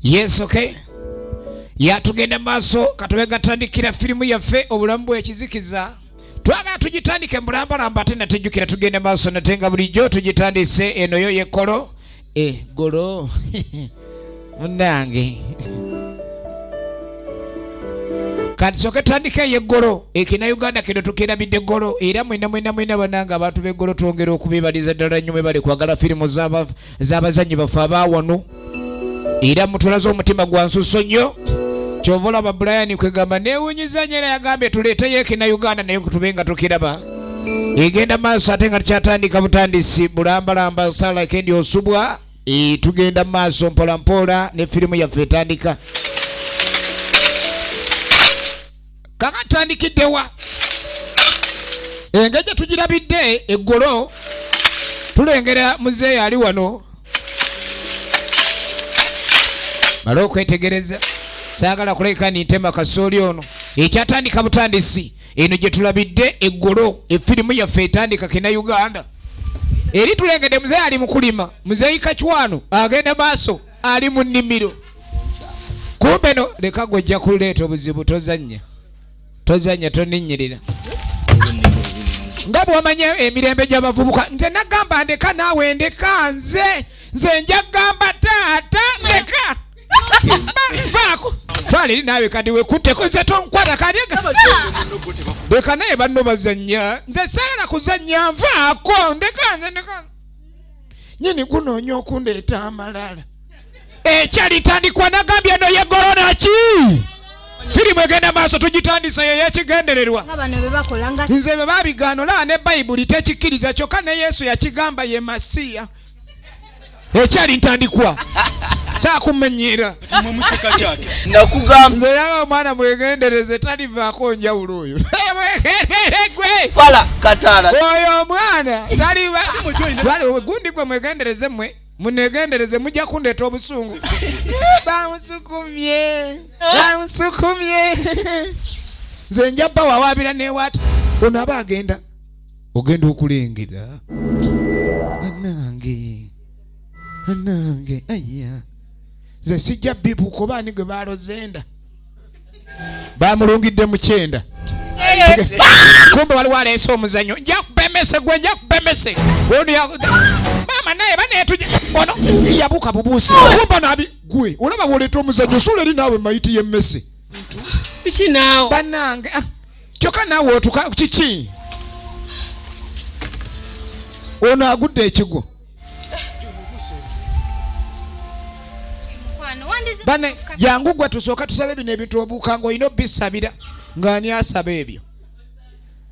Yes, okay. Yatugenda maaso katube gatandikira firimu yaffe obulamu bw'ekizikiza. Twagala tugitandike mulambalamba ate natejjukira tugenda maaso nate nga bulijjo tugitandise eno yo yekkolo golo munnange kati soke tutandike eyeggolo ekina Uganda kino tukirabidde ggolo era mwena mwena mwena banange abantu b'eggolo twongera okubebaliza ddala nnyo mwebale kwagala firimu z'abazannyi baffe abawano era mutulaze omutima gwa nsusso nnyo kyova olaba Brian kwegamba newunyiza nyo era yagambye tuleeteyo ekina Uganda naye tube nga tukiraba egenda maaso ate nga tukyatandika butandisi bulambalamba sala kendi osubwa e, tugenda maaso mpola mpola ne firimu yaffe etandika kakatandikiddewa engeri gye tugirabidde eggulo tulengera muzeeyi ali wano male okwetegereza saagala kulabika nintema kasooli ono ekyatandika butandisi eno gye tulabidde eggulo efirimu yaffe etandika kina Uganda eri tulengedde muzeeyi ali mukulima muzeeyi kacwano agenda maaso ali mu nnimiro kumbe no leka gwe ojja kuleeta obuzibu tozannya tozannya toninnyirira nga bwomanya emirembe gy'abavubuka nze nagamba ndeka naawe ndeka nze nze nja kugamba taata ndeka vaako twala eri naawe kati wekutteko nze tonkwata kati leka naye banno bazannya nze saagala kuzannya nvaako ndeka nze ndeka nyini gunoonya okundeeta amalala ekyalitandikwa nagambye no ye gorona ki firimu egenda maaso tugitandise yeyo ekigendererwa nze bwe babigaana olaba ne bayibuli tekikkiriza kyokka ne yesu yakigamba ye masiya ekyali ntandikwa kyakumanyiira nze yaba omwana mwegendereze talivaako njawulo oyo oyo omwana taliva gundi gwe mwegendereze mwe munegendereze mujja kundeeta obusungu bamusukumye bamusukumye nze nja bawawaabira newata ono aba agenda ogenda okulengera anange anange aya nze sijja bibuuka oba ani gwe balozenda bamulungidde mu kyenda kumbe waliwo aleese omuzanyo nja kubemese gwe nja kubemese maama naye banetuja ono yabuuka bubuusi kumbe nabi gwe olaba bwoleeta omuzanyo osula eri naawe mayiti y'emmese banange ah, kyokka naawe otuka kiki ono agudde ekigwo bane jangu gwe tusooka tusabe bino ebintu obuuka nga olina obisabira ng'ani asaba ebyo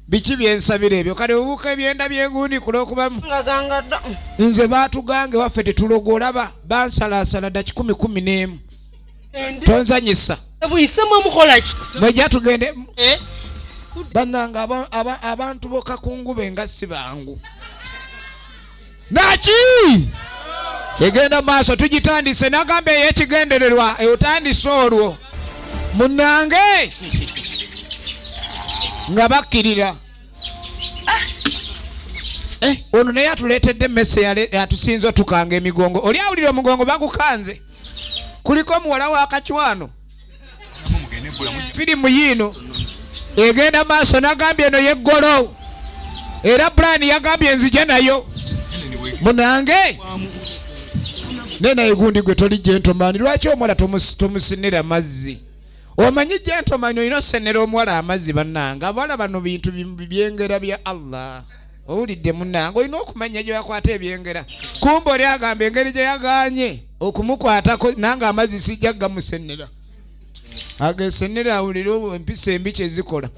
biki byensabira ebyo kale obuuka ebyenda byegundi kulokubamu nze baatugange waffe tetuloga olaba bansalaasala dda 111 tonzanyisa mweja tugende eh? banange abantu bokakungube nga si bangu naki egenda maaso tugitandise nagamba eyekigendererwa otandise olwo munange nga bakkirira eh, ono naye atuleetedde emmese atusinza otukanga emigongo oli awulira omugongo bagukanze kuliko omuwala wakacwano firimu yiino egenda maaso nagambye eno yeggolo era pulaani yagambye nzija nayo munange naye naye gundi gwe toli gentleman lwaki omuwala tomusinira mazzi omanyi gentleman olina osenera omuwala amazzi bannange abawala bano bintu byengera bya Allah owulidde munnange olina okumanya gye bakwata ebyengera kumba oli agamba engeri gye yaganye okumukwatako nange amazzi sijja gamusenera agesenera awulire empisa embi kye zikola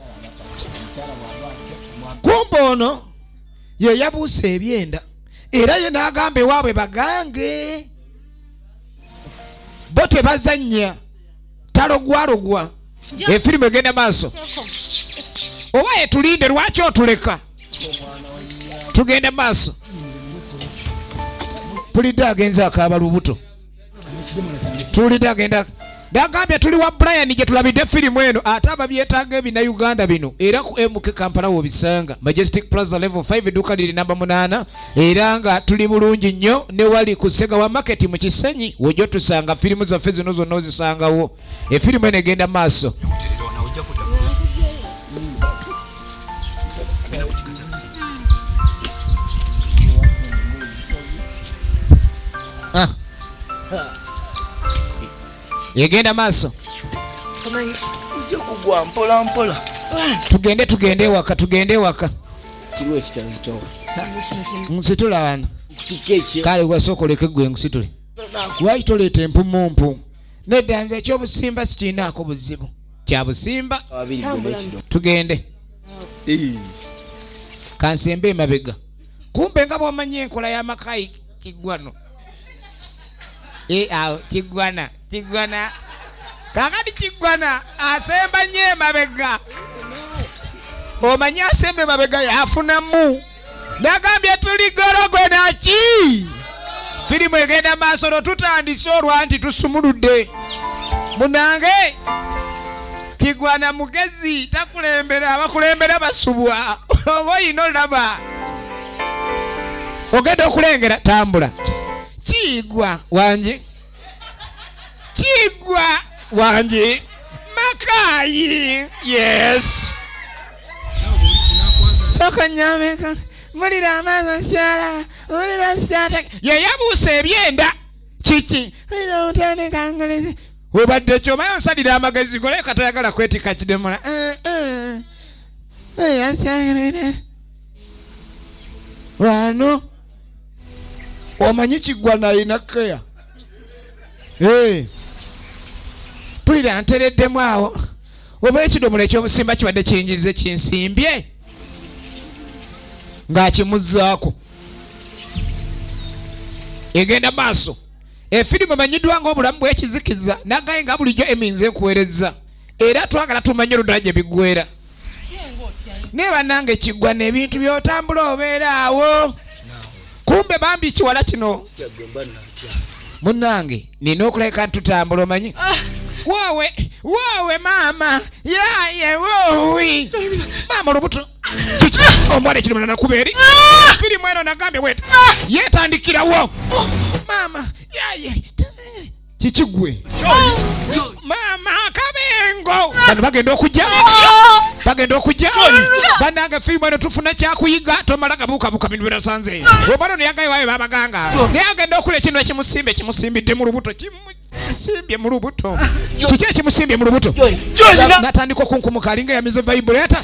kumba ono ye yabuusa ebyenda era ye n'agamba ewaabwe bagange bo tebazannya talogwalogwa efirimu egenda maaso oba etulinde lwaki otuleka tugende maaso tulidde agenze akaaba lubuto tulidde agenda Ndagambye tuli wa Brian gye tulabidde firimu eno, ate ababyetaaga ebinnauganda bino era ku MK Kampala wobisanga, Majestic Plaza level 5, edduuka liri namba 8, era nga tuli bulungi nnyo ne wali ku Segawa Market mu Kisenyi wojja tusanga firimu zaffe zino zonna ozisangawo. Efirimu eno egenda maaso. Egenda maaso. Ojja kugwa mpola mpola. Tugende, tugende ewaka, tugende ewaka. Kiriwo ekitazitowa. Nsitula wano. Kale wasooka oleke gwe nkusitule. Lwaki toleeta empumumpu? Nedda, nze ekyobusimba sikirinaako buzibu. Kya busimba. Tugende. Kansembe emabega. Kumbe nga bw'omanyi enkola y'amakayi kiggwano. Awo kiggwana, kiggwana. Kaakati kiggwana asemba nnyo emabega. Omanyi asemba emabega yafunamu. Nagambye tuli gologwe naki? Firimu egenda maaso no tutandise olwa nti tusumuludde. Munange kigwana mugezi takulembera, abakulembera basubwa. Oba oyina olaba. Ogenda okulengera tambula. Kigwa wangi. Kigwa wangi. Makayi. Yes. Soka nyameka. Mulira amaaso nsyala. Mulira nsyata. Ye yabuusa ebyenda. Kiki? Mulira otandika ngalezi. Obadde ki? Omanyi onsalira amagezi go, naye katoyagala kwetikka kidomola. Mulira nsyala. Wano. Omanyi Kigwa nalina keya. Mpulira ntereddemu awo. Oba ekidomola ekyobusimba kibadde kiyingize kinsimbye ng'akimuzzaako. Egenda maaso. Efirimu emanyiddwa ng'obulamu bw'ekizikiza, nagaye nga bulijjo eminze nkuweereza. Era twagala tumanye oludala gye biggweera. Naye bannange Kigwa n'ebintu by'otambula obeera awo. Kumbe bambi kiwala kino. Munnange nina okulabika ntutambula omanyi. Woowe, woowe maama, yaaye woowe. Maama olubuto. Kiki? Omwana ekirimo nakuba eri. Firimu eno nagambye bw'eti. Yeetandikirawo. Maama, yaaye. Kiki gwe? Maama akabengo. Bano bagenda okujja. Bagenda okujja. Bannange firimu eno tufuna kyakuyiga, tomala gabuukabuuka bintu bye nasanze. Omwana ono yagaye waayo babaganga. Naye agenda okula ekintu ekimusimba, ekimusimbidde mu lubuto. Kimusimbye mu lubuto. Kiki ekimusimbye mu lubuto? N'atandika okunkumuka alinga eyamize vibrator.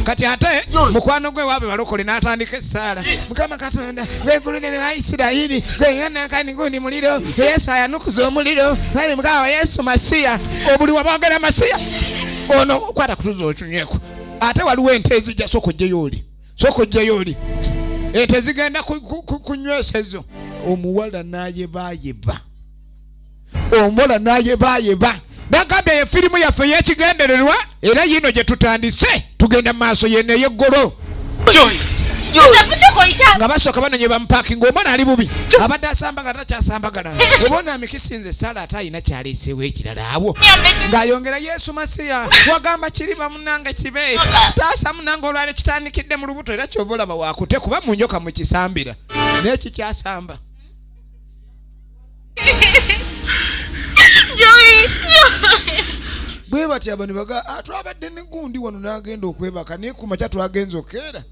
Kati ate mukwano gwe waabwe balokole n'atandika essaala. Mukama Katonda w'eggulu ne wa Isirayiri, gwe yonna gundi muliro, Yesu ayanukuza omuliro, kale Mukama wa Yesu Masiya, obuli waboogera Masiya. Ono kwata kutuza okinyweko. Ate waliwo ente ezijja, sooka ojjeyo oli. Sooka ojjeyo oli. Ente zigenda kunywesa ezo. Omuwala n'ayebaayeba. Omuwala n'ayebaayeba. Nagambye ye firimu yaffe ey'ekigendererwa era yiino gye tutandise, tugenda mu maaso yeno ey'eggolo. Nga basooka banonye bamupakinga, omwana ali bubi. Abadde asambagala takyasambagala. Oba ono amikisinze essaala ate alina kyaleeseewo ekirala awo. Ng'ayongera Yesu Masiya, wagamba kiriba munnange kibe. Taasa munnange olwaleero kitandikidde mu lubuto era ky'ova olaba waakute kuba mu njoka mu kisambira. Naye kikyasamba. Bwe batyo abantu baga, twabadde ne gundi wano n'agenda okwebaka naye ku makya twagenze okeera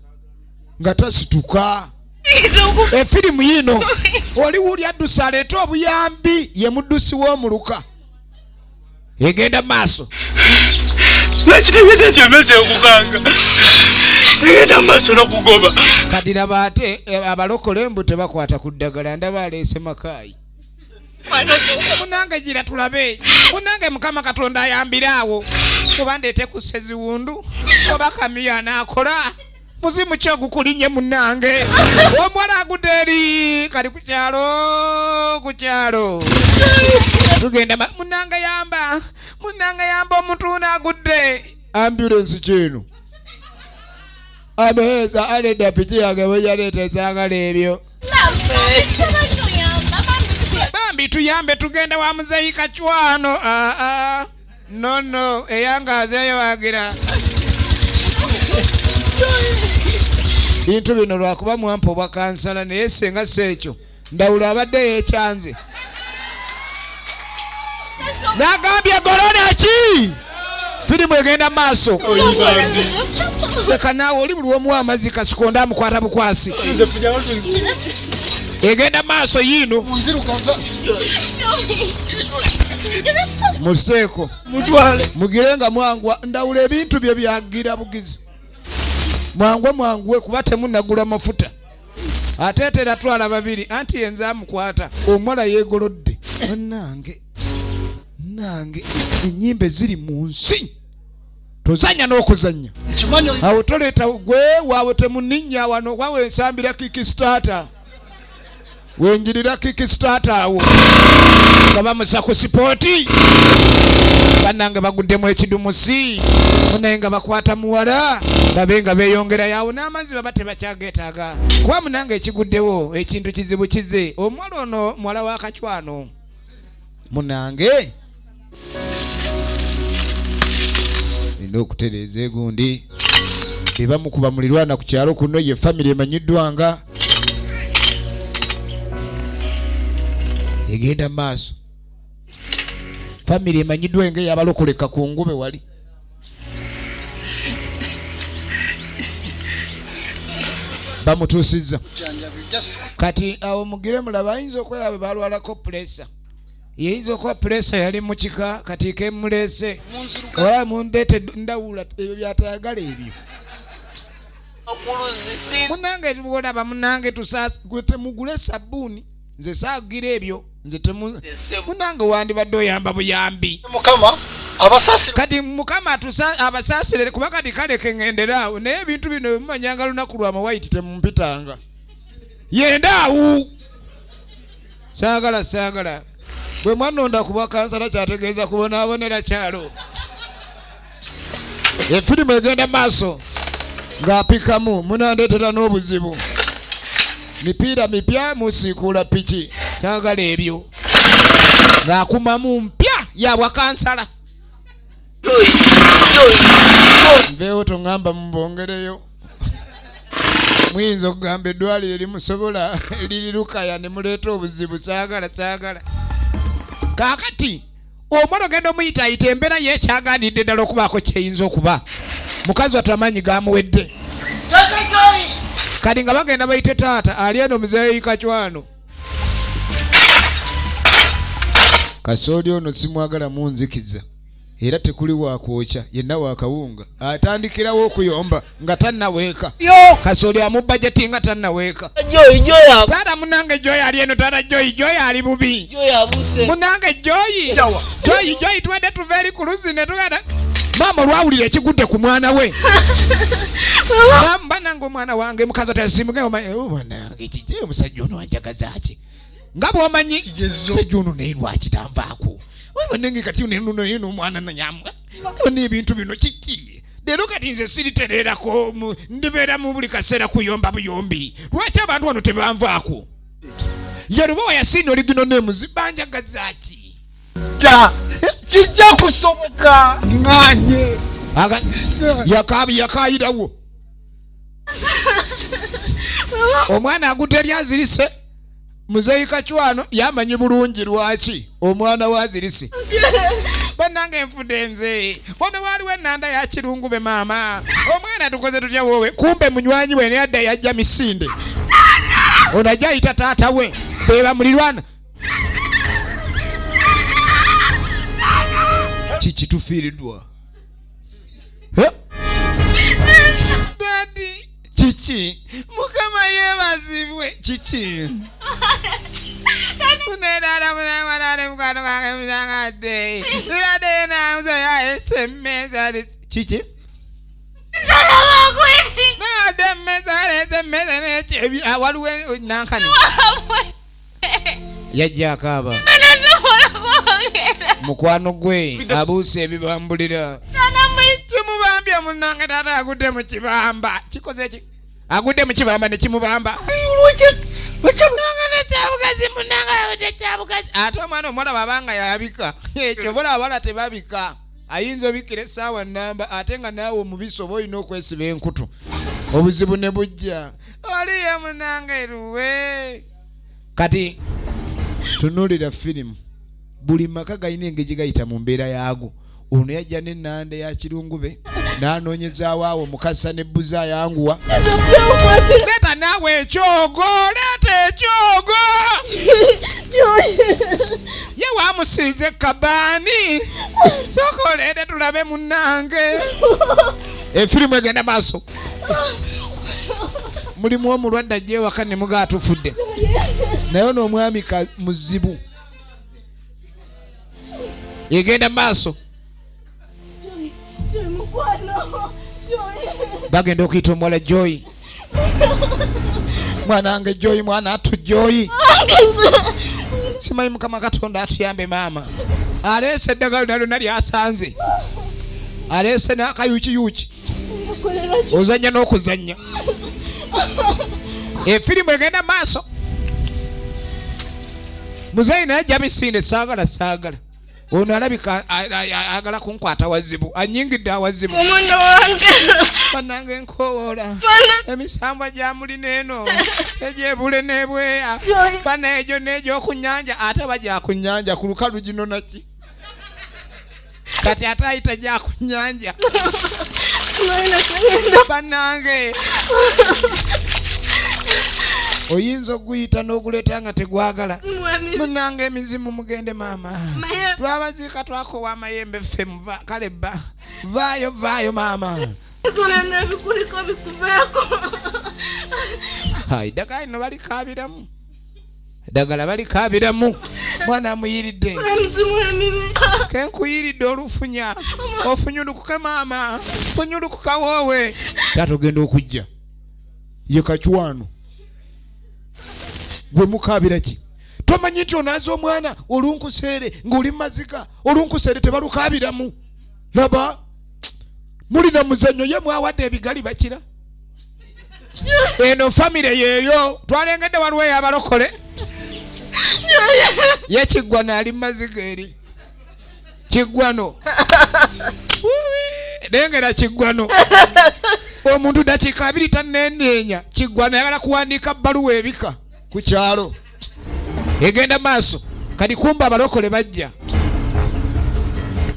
nga tasituka. Efirimu yiino oli wuli adduse aleete obuyambi ye muddusi w'omuluka. Egenda maaso. Nakitegedde nti emmese ekukanga. Egenda maaso n'okugoba. Kati laba ate abalokole mbu tebakwata ku ddagala, ndaba aleese makaayi. Munnange gira tulabe. Munnange Mukama Katonda ayambire awo. Oba ndeete ku sseziwundu, oba kamiya anaakola. Muzimu ki ogukulinye munnange? Omuwala agudde eri kali ku kyalo, ku kyalo. Tugenda munnange yamba, munnange yamba omuntu ono agudde. Ambulance kyeno. Ameeza aledda piki yange bwe yaleeta esaagala ebyo. Bambi Tuyambe, tugenda wa muzeeyi Kacwano. Aa, no no, eyangazeeyo wagira bintu bino lwakuba mwampa obwa kansala, naye senga si ekyo, Ndawula abadde yeekyanze nagambye gorona ki. Firimu egenda maaso. Leka naawe, oli buli womuwa amazzi kasikonda amukwata bukwasi. Egenda maaso yiino. Museeko mugire nga mwangwa. Ndawula ebintu bye byagira bugizi. Mwangwe, mwanguwe, kuba temunagula mafuta. Ate tera twala babiri, anti yenze amukwata. Omuwala yeegolodde. Bannange nange, ennyimba eziri mu nsi, tozanya n'okuzanya awo, toleeta gwe waawe. Temuninnya wano wawe ensambira kickstarter, wenjirira kickstarter awo nga bamusa ku spot. Bannange, baguddemu ekidumusi munaye nga bakwata muwala, babe nga beeyongerayo awo n'amazzi baba tebakyageetaaga, kuba munange ekiguddewo ekintu kizibu kize. Omuwala ono muwala wa Kacwano. Munange, nina okutereeza egundi. Bebamukuba mulirwana ku kyalo kuno, ye famire emanyiddwanga egenda mu maaso, famire emanyiddwa nga eyabalokoleka ku ngube wali. Bamutuusizza kati awo. Mugire mulaba, ayinza okuba bwe balwalako pressure, yeyinza okuba pressure yali mu kika, kati kemuleese oba mundeete. Ndawula ebyo byatayagala ebyo. Munange, olaba munange, gwe temugule sabbuuni, nze saagira ebyo, nze temu. Munange, wandibadde oyamba buyambi. Mukama abasasira. Kati Mukama abasaasire, kuba kati kaleke ŋŋenderaawo, naye ebintu bino bemumanyanga lunaku lwa mawaiti, temumpitanga yendaawu. Saagala, saagala. Bwe mwanonda kuba kansala, kyategeeza kubonaabonera kyalo. Efirimu egenda maaso ng'apikamu. Munandeetera n'obuzibu, mipiira mipya musiikuula piki, saagala ebyo. Ng'akumamu mpya yabwa kansala. Nveewo, toŋŋamba mubongereyo. Muyinza okugamba eddwaliro erimusobola liri Lukaya ne muleeta obuzibu. Saagala, saagala. Kaakati omwana ogenda omuyitaayita, embeera ye ekyaganidde ddala okubaako kyeyinza okuba. Mukazi wattu amaanyi gamuwedde. Kati nga bagenda bayite taata ali eno, muzeeyi Kacwano. Kasooli ono simwagala munzikiza, era tekuli wakwokya, yenna wakawunga. Atandikirawo okuyomba nga tannaweeka. Kasooli amubajeti nga tannaweeka. Taata munange, Joyi ali eno. Taata Joyi, Joyi ali bubi. Munange, Joyi, Joyi, Joyi, tubadde tuva eri ku luzzi ne tugenda. Maama olwawulira ekigudde ku mwana we, banange, omwana wange mukazi atasimuke omwanange, kiki omusajja ono anjagaza ki? Nga bwomanyi musajja ono, naye lwaki tanvaako? Banange, kati naye n'omwana nanyamwa n'ebintu bino kiki leero? Kati nze siritereerako, ndibeera mu buli kaseera kuyomba buyombi. Lwaki abantu wano tebanvaako? Yerubowa yasiina oligino nemuzi, banjagaza ki? Kijja kusoboka, ŋŋanye. Yakabi yakayirawo omwana agudde eri azirise. Muzeeyi Kacwano yamanyi bulungi lwaki omwana we azirise. Bannange, nfudde nze. Wano waaliwo enanda ya Kirungube. Maama, omwana tukoze tutya? Woowe, kumbe munywanyi we neyadda yajja misinde. Ono ajja ayita taata we, be bamulirwana. Kiki tufiiriddwa? Daddy, kiki? Mukama yeebazibwe. Kiki? Munerara munamalale mukwano gwange musangadde ibadde nanzoyaesemmeza. Kiki? Nadde emmeza, aleese emmeza neki? Waliwo nankani yajja akaaba. Mukwano gwe abuuse ebibambulira kimubambye. Munange, taata agudde mu kibamba. Kikoze ki? Agudde mu kibamba ne kimubamba. Kyabugazi munange ayogedde kyabugazi. Ate omwana omuwala bw'abanga yabika, ekyo bola abawala tebabika, ayinza obikira essaawa nnamba, ate nga naawe omubisi oba olina okwesiba enkutu, obuzibu ne bujja. Oliyo munange luwe. Kati tunuulira firimu, buli maka galina engeri gye gayita mu mbeera yaago. Ono yajja n'ennanda ya kirungube n'anoonyezaawo awo mukasa ne bbuza ayanguwa. Leeta naawe ekyogo, leeta ekyogo. Ye wamusiize kabaani, sooka oleete tulabe munnange. Efirimu egenda maaso, mulimu omulwadde ajja ewaka ne muga atufudde, naye ono omwami muzibu. Egenda maaso, bagenda okuyita omuwala Joy. Mwana wange Joy, mwana atu Joy, simanyi Mukama Katonda atuyambe. Maama aleese eddagala lyonna lyonna lyasanze, aleese n'akayukiyuki, ozanya n'okuzanya. Efirimu egenda maaso, muzeeyi naye ajja misinde. Saagala, saagala, ono alabika ayagala kunkwata wazibu, anyingidde awazibu. Omwana wange. Bannange, nkowoola emisambwa gya mulina eno egyebule n'ebweya bana egyo n'egyoku nnyanja, ate bajja ku nnyanja ku lukalu gino naki, kati ate ayita gya ku nnyanja. Bannange, oyinza okuguyita n'oguleeta nga tegwagala. Munange, emizimu mugende maama, twabaziika, twakowa amayembe ffe muva kale bba vaayo, vaayo maama. Ebikuliko bikuveeko. Eddagala lino balikaabiramu, eddagala balikaabiramu. Mwana amuyiridde. Emizimu emibi. Kenkuyiridde olufunya, ofunyulukuke maama, funyulukuka woowe. Taata ogenda okujja ye kacwano gwe mukaabira ki? Tomanyi nti onaaza omwana olunkuseere ng'oli mumaziga? Olunkuseere tebalukaabiramu. Laba mulina muzannyo, ye mwawadde ebigali bakira. Eno famire yeeyo twalengedde, waliwo eyabalokole ye Kiggwano ali mumaziga eri Kiggwano. Lengera Kiggwano, omuntu dakiika 20 tanneneenya. Kiggwano ayagala kuwandiika bbaluwa ebika ku kyalo. Egenda maaso, kati kumba abalokole bajja,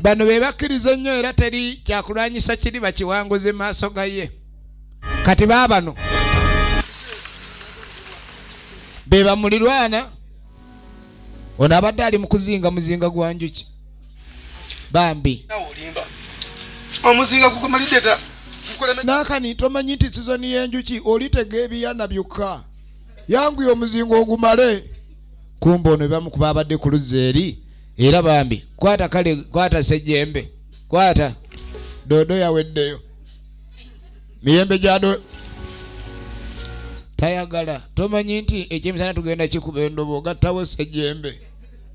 bano be bakkiriza ennyo, era teri kyakulwanyisa kiri bakiwanguze maaso ga ye. Kati baabano be bamulirwana. Ono abadde ali mu kuzinga muzinga gwa njuki bambi. Omuzinga gukumalidde dda. Naakani tomanyi nti sizoni y'enjuki olitega ebiyana byokka, yanguya omuzinga ogumale. Kumba ono bamu ku babadde ku luzzi eri, era bambi kwata kale, kwata sejjembe, kwata doodo yaweddeyo miyembe gyado tayagala. Tomanyi nti ekyemisana tugenda kikuba endobo, ogattawo sejjembe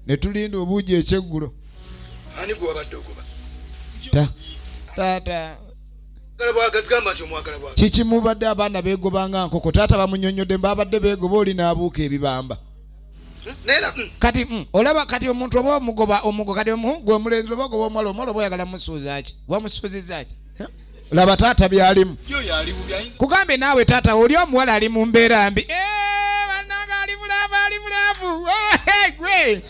ne tulinda obuugi ekyeggulo. Ani gwe wabadde ogoba? Taata. Bwagazi, gamba nti omwagala bwagazi. Kiki mubadde abaana beegobanga nkoko? Taata bamunyonyodde, babadde beegoba oli n'abuuka ebibamba. Naye era Kati olaba kati omuntu oba omugoba omugo, kati gwe omulenzi oba ogoba omuwala, omuwala oba oyagala musuuza ki? Wamusuuziza ki? Laba taata byalimu. Kugambe naawe taata, oli omuwala ali mu mbeera mbi. Eh, bannange, ali bulaavu, ali bulaavu. Oh, gwe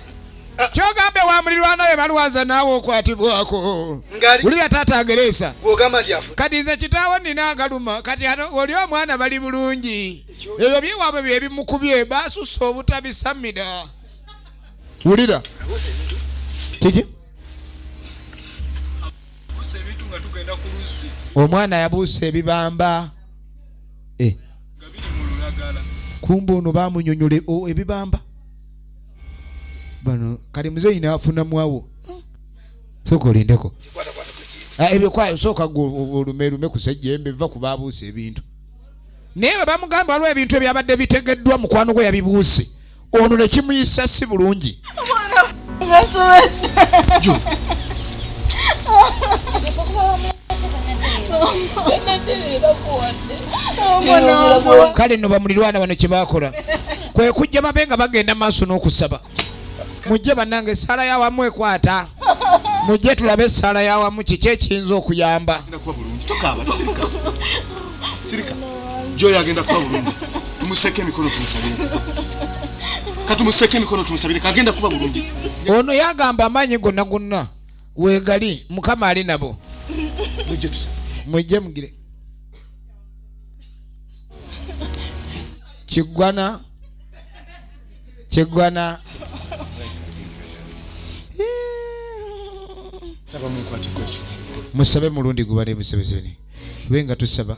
kyogambe wa mulirwana we balwaza naawe okwatibwako. Ngali Wulira taata agereesa. Gwogamba nti afu. Kati nze kitaawo nina agaluma, kati ate oli omwana bali bulungi, ebyo byewaabwe bye bimukubye, basusse obutabisamira. Wulira. Abuusa ebintu. Kiki? Buusa ebintu nga tugenda ku luzzi. Omwana yabuusa ebibamba. Eh, nga biri mu lulagala. Kumba ono bamunyonyola ebibamba bano. Kati muzeeyi n'afunamu awo, sooka olindeko. Ah, ebyo kwa sooka gwe olumelume ku sejjembe, va ku babuusa ebintu. Naye bwe bamugamba waliwo ebintu ebyabadde bitegeddwa, mukwano gwe yabibuuse, ono ne kimuyisa si bulungi. Ngasobedde. Omwana wange. Kale nno bamulirwana bano kye baakola. Kwe kujja babe nga bagenda maaso n'okusaba. Mujje bannange, essaala y'awamu ekwata. Mujje tulabe essaala y'awamu kiki ekiyinza okuyamba. Agenda kuba bulungi, tokaaba, sirika, sirika. Joy agenda kuba bulungi. Tumuseko emikono tumusabire, katumuseko emikono tumusabire, kagenda kuba bulungi. Ono yagamba amaanyi gonna gonna weegali, Mukama ali nabo. Mujje tusabe. Mujje mugire kiggwana kiggwana. Saba munkwateko ekyo. Musabe mulundi gubale busebeseni be nga tusaba.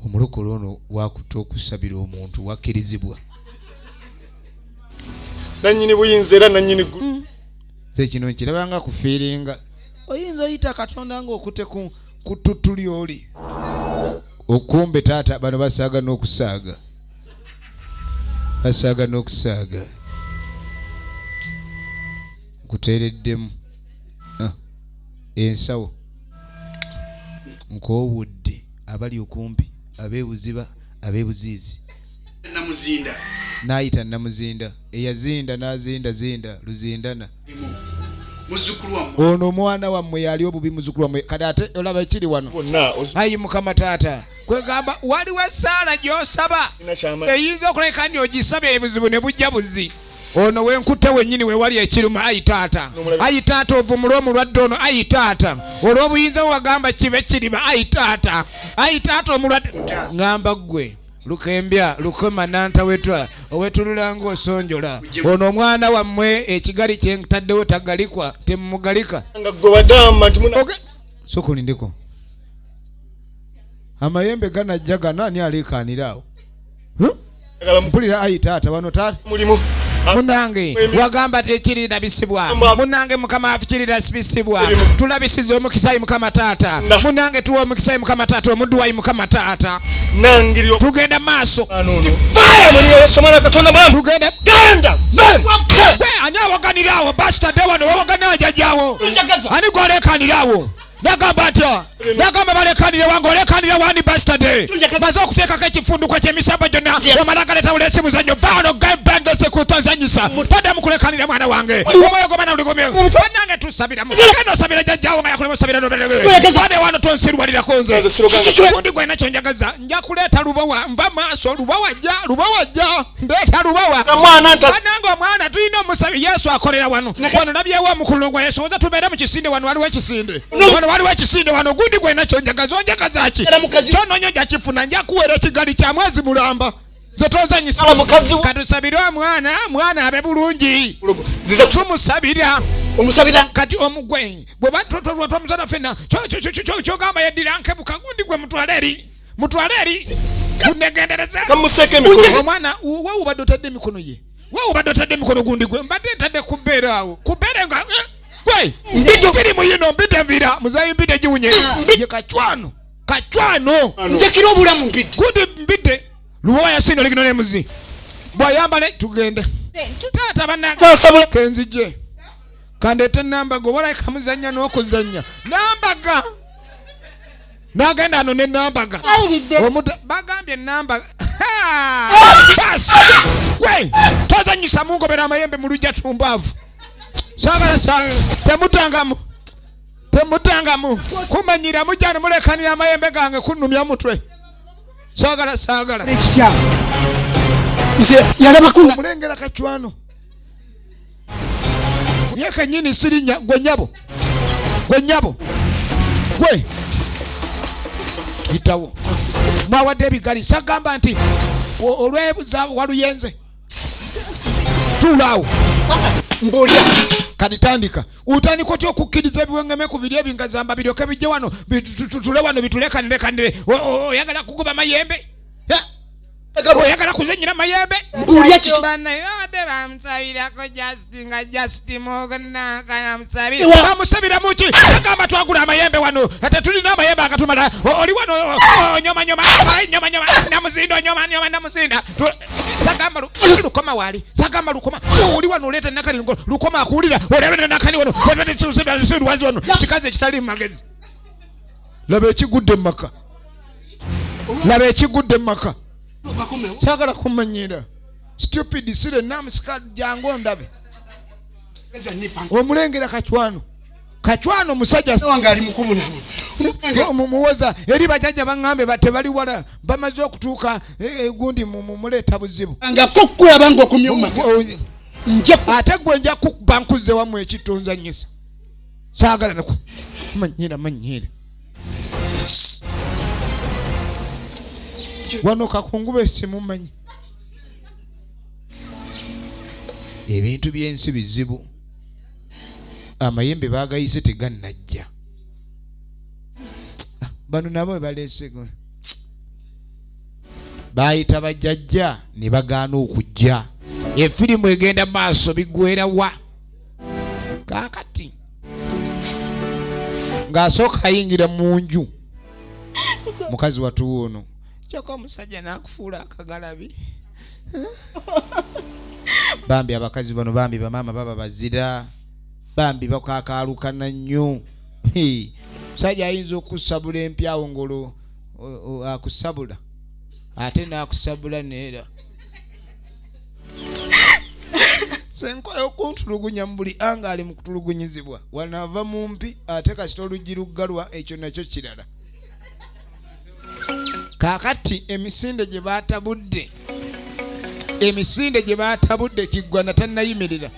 Omulokole ono wakutta okusabira omuntu wakkirizibwa. Nannyini buyinza era nannyini ggulu. Nze kino nkirabanga kufiiringa. Oyinza oyita Katonda ng'okute ku ttutuli oli okumbe. Taata, bano basaaga n'okusaaga, basaaga n'okusaaga. Nkuteereddemu ensawo, nkoowudde abali okumpi, ab'ebuziba, ab'ebuziizi. Namuzinda. N'ayita Namuzinda eyazinda n'azinda zinda luzindana. Muzzukulu wammwe. Ono omwana wammwe yali obubi, muzzukulu wammwe. Kati ate olaba ekiri wano. Bonna. Ayi Mukama taata, kwegamba waliwo essaala gy'osaba Olina kyama. Eyinza okuleka nti ogisaba ebuzibu ne bujja buzi. Ono wenkutte wennyini wewali ekiruma. Ayi taata, ayi taata, ovumule omulwadde ono. Ayi taata, olw'obuyinza wagamba kibe kiriba. Ayi taata, ayi taata, omulwadde ŋŋamba ggwe lukembya lukema nantawetwa owetulula ng'osonjola. Ono omwana wammwe ekigali kyentaddewo tagalikwa, temumugalika. Nga gwe wagamba nti muna. Sooka olindeko, amayembe ganajja gano. Ani aleekaanira awo? Huh? Ayagala Mpulira ayi taata wano, taata. Mulimu. Munange, wagamba tekirirabisibwa. Munange, Mukama, kirirabisibwa. Tulabisiza omukisa, ayi Mukama taata. Munange, tuwa omukisa, ayi Mukama taata, omuddu ayi Mukama taata. Nangiri. Tugenda maaso. Fire muri Yesu mwana Katonda mwana. Tugenda. Genda. Gwe ani awaganira awo? Bastard wano wawaganira jajjawo. Ani gwalekanira awo? Nagamba atya? Nagamba balekanire wange, olekanire wani? Bastard, maze okuteekako ekifundukwa ky'emisamba gyonna, omala galeeta buleesi muzannyo. Vaano gebendose kutazanyisa, toddamu kulekanira mwana wange. Omwoyo gomana buligomye. Bannange, tusabiramu. Genda osabira jajjawo nga yakulema osabira. Wane wano tonsirwalirako nze. Gundi gwena kyonjagaza, nja kuleeta Lubowa. Nva maaso, Lubowa jja, Lubowa jja, ndeeta Lubowa. Mwana nta. Banange, omwana tulina omusabi. Yesu akolera wano. Wano labyewo omukululo gwa Yesu. Oza tubeere mu kisinde wano, waliwo ekisinde wano, waliwo ekisinde wano. Gundi gwena kyonjagaza, onjagaza ki? Kyononyo nja kifuna, nja kuwera ekigali kya mwezi mulamba. Nze tozanyisa. Katusabire omwana, mwana abe bulungi. Zize. Tumusabira. Omusabira. Kati omugwe bwe batwamuzana fenna, kyogamba yeddira nkebuka. Gundi gwe mutwale eri, mutwale eri, tunegendereza. Kamuseko emikono. Omwana we ubadde otadde emikono ye, we ubadde otadde emikono. Gundi gwe mbadde ntadde ku bbeere awo, ku bbeere nga gwe firimu yino mbidde nvira muzayi, mbidde giwunye ye kacwano kacwano. Njakira obulamu mpidde. Gundi mbidde Lubowa yasino ligino nemuzi bwayambale. Tugende taata bannange. Tasabula. Kenzije kandeete nambaga oba olabika muzannya n'okuzannya nambaga n'agenda ano ne nambaga. Ayiridde. Bagambye nambaga basi gwe tozanyisa mungobera amayembe mu lujja tumbaavu. Saagala saagala, temutangamu, temutangamu kumanyira. Mujja ne mulekanira amayembe gange kunnumya mutwe. Saagala, saagala. Ekikyamu nze yalabako nga Omulengera kacwano ye kenyini sirinya. Gwe nyabo, gwe nyabo, gwe yitawo. Mwawadde ebigali, sagamba nti olwebuza waluyenze. Tuulaawo. Mbuulira. Kati tandika, utandika otya okukkiriza ebiwengeme ku biri ebingazamba biryoke bijje wano tutule wano bitulekanire? Oyagala kugoba mayembe? Eh? Oyagala kuzenyera mayembe? Mbuulira kiki? Banayode bamusabirako just nga just munamusabira. Ewa. Bamusabira muki? Agamba twagula amayembe wano, ate tulina amayembe agatumala. Oli wano onyomanyoma, nyomanyoma namuzinda, onyomanyoma namuzinda. Sagamba lukoma wali, sagamba lukoma oli wano oleeta nakani lukoma akuwulira olebera nakani wano lwazi wano kikazi ekitali mu magezi. Laba ekigudde mu maka, laba ekigudde mu maka. Okakomewo. Kyagala kumanyira. Stupid sire namusika, jangu ondabe. Omulengera kacwano kacwano musajja wange ali mukubonabona. Muwoza eri bajajja baŋŋambe tebali wala, bamaze okutuuka gundi muleeta buzibu. Nga kukulaba ng'okomye mu maka nja Ate gwe nja kukuba nkuze wammwe ekitunzanyisa. Saagala naku manyira manyira wano kakungube simumanyi. Ebintu by'ensi bizibu, amayembe bagayise tegannajja. Ah, bano nabo baleese bayita bajjajja ne bagaana okujja. Efirimu egenda maaso, biggwera wa? Kaakati ng'asooka ayingira mu nju, mukazi watuwa ono, kyokka omusajja n'akufuula akagalabi. Bambi abakazi bano, bambi bamaama baba bazira, bambi bakakaalukana nnyo. Hei, musajja ayinza okusabula empyawo ngolo akusabula ate n'akusabula neera senkoyo okuntulugunya mu buli anga ali mu kutulugunyizibwa. Wanaava mu mpi ate kasita oluggi luggalwa, ekyo nakyo kirala. Kaakati emisinde gye baatabudde, emisinde gye baatabudde, Kiggwana tannayimirira,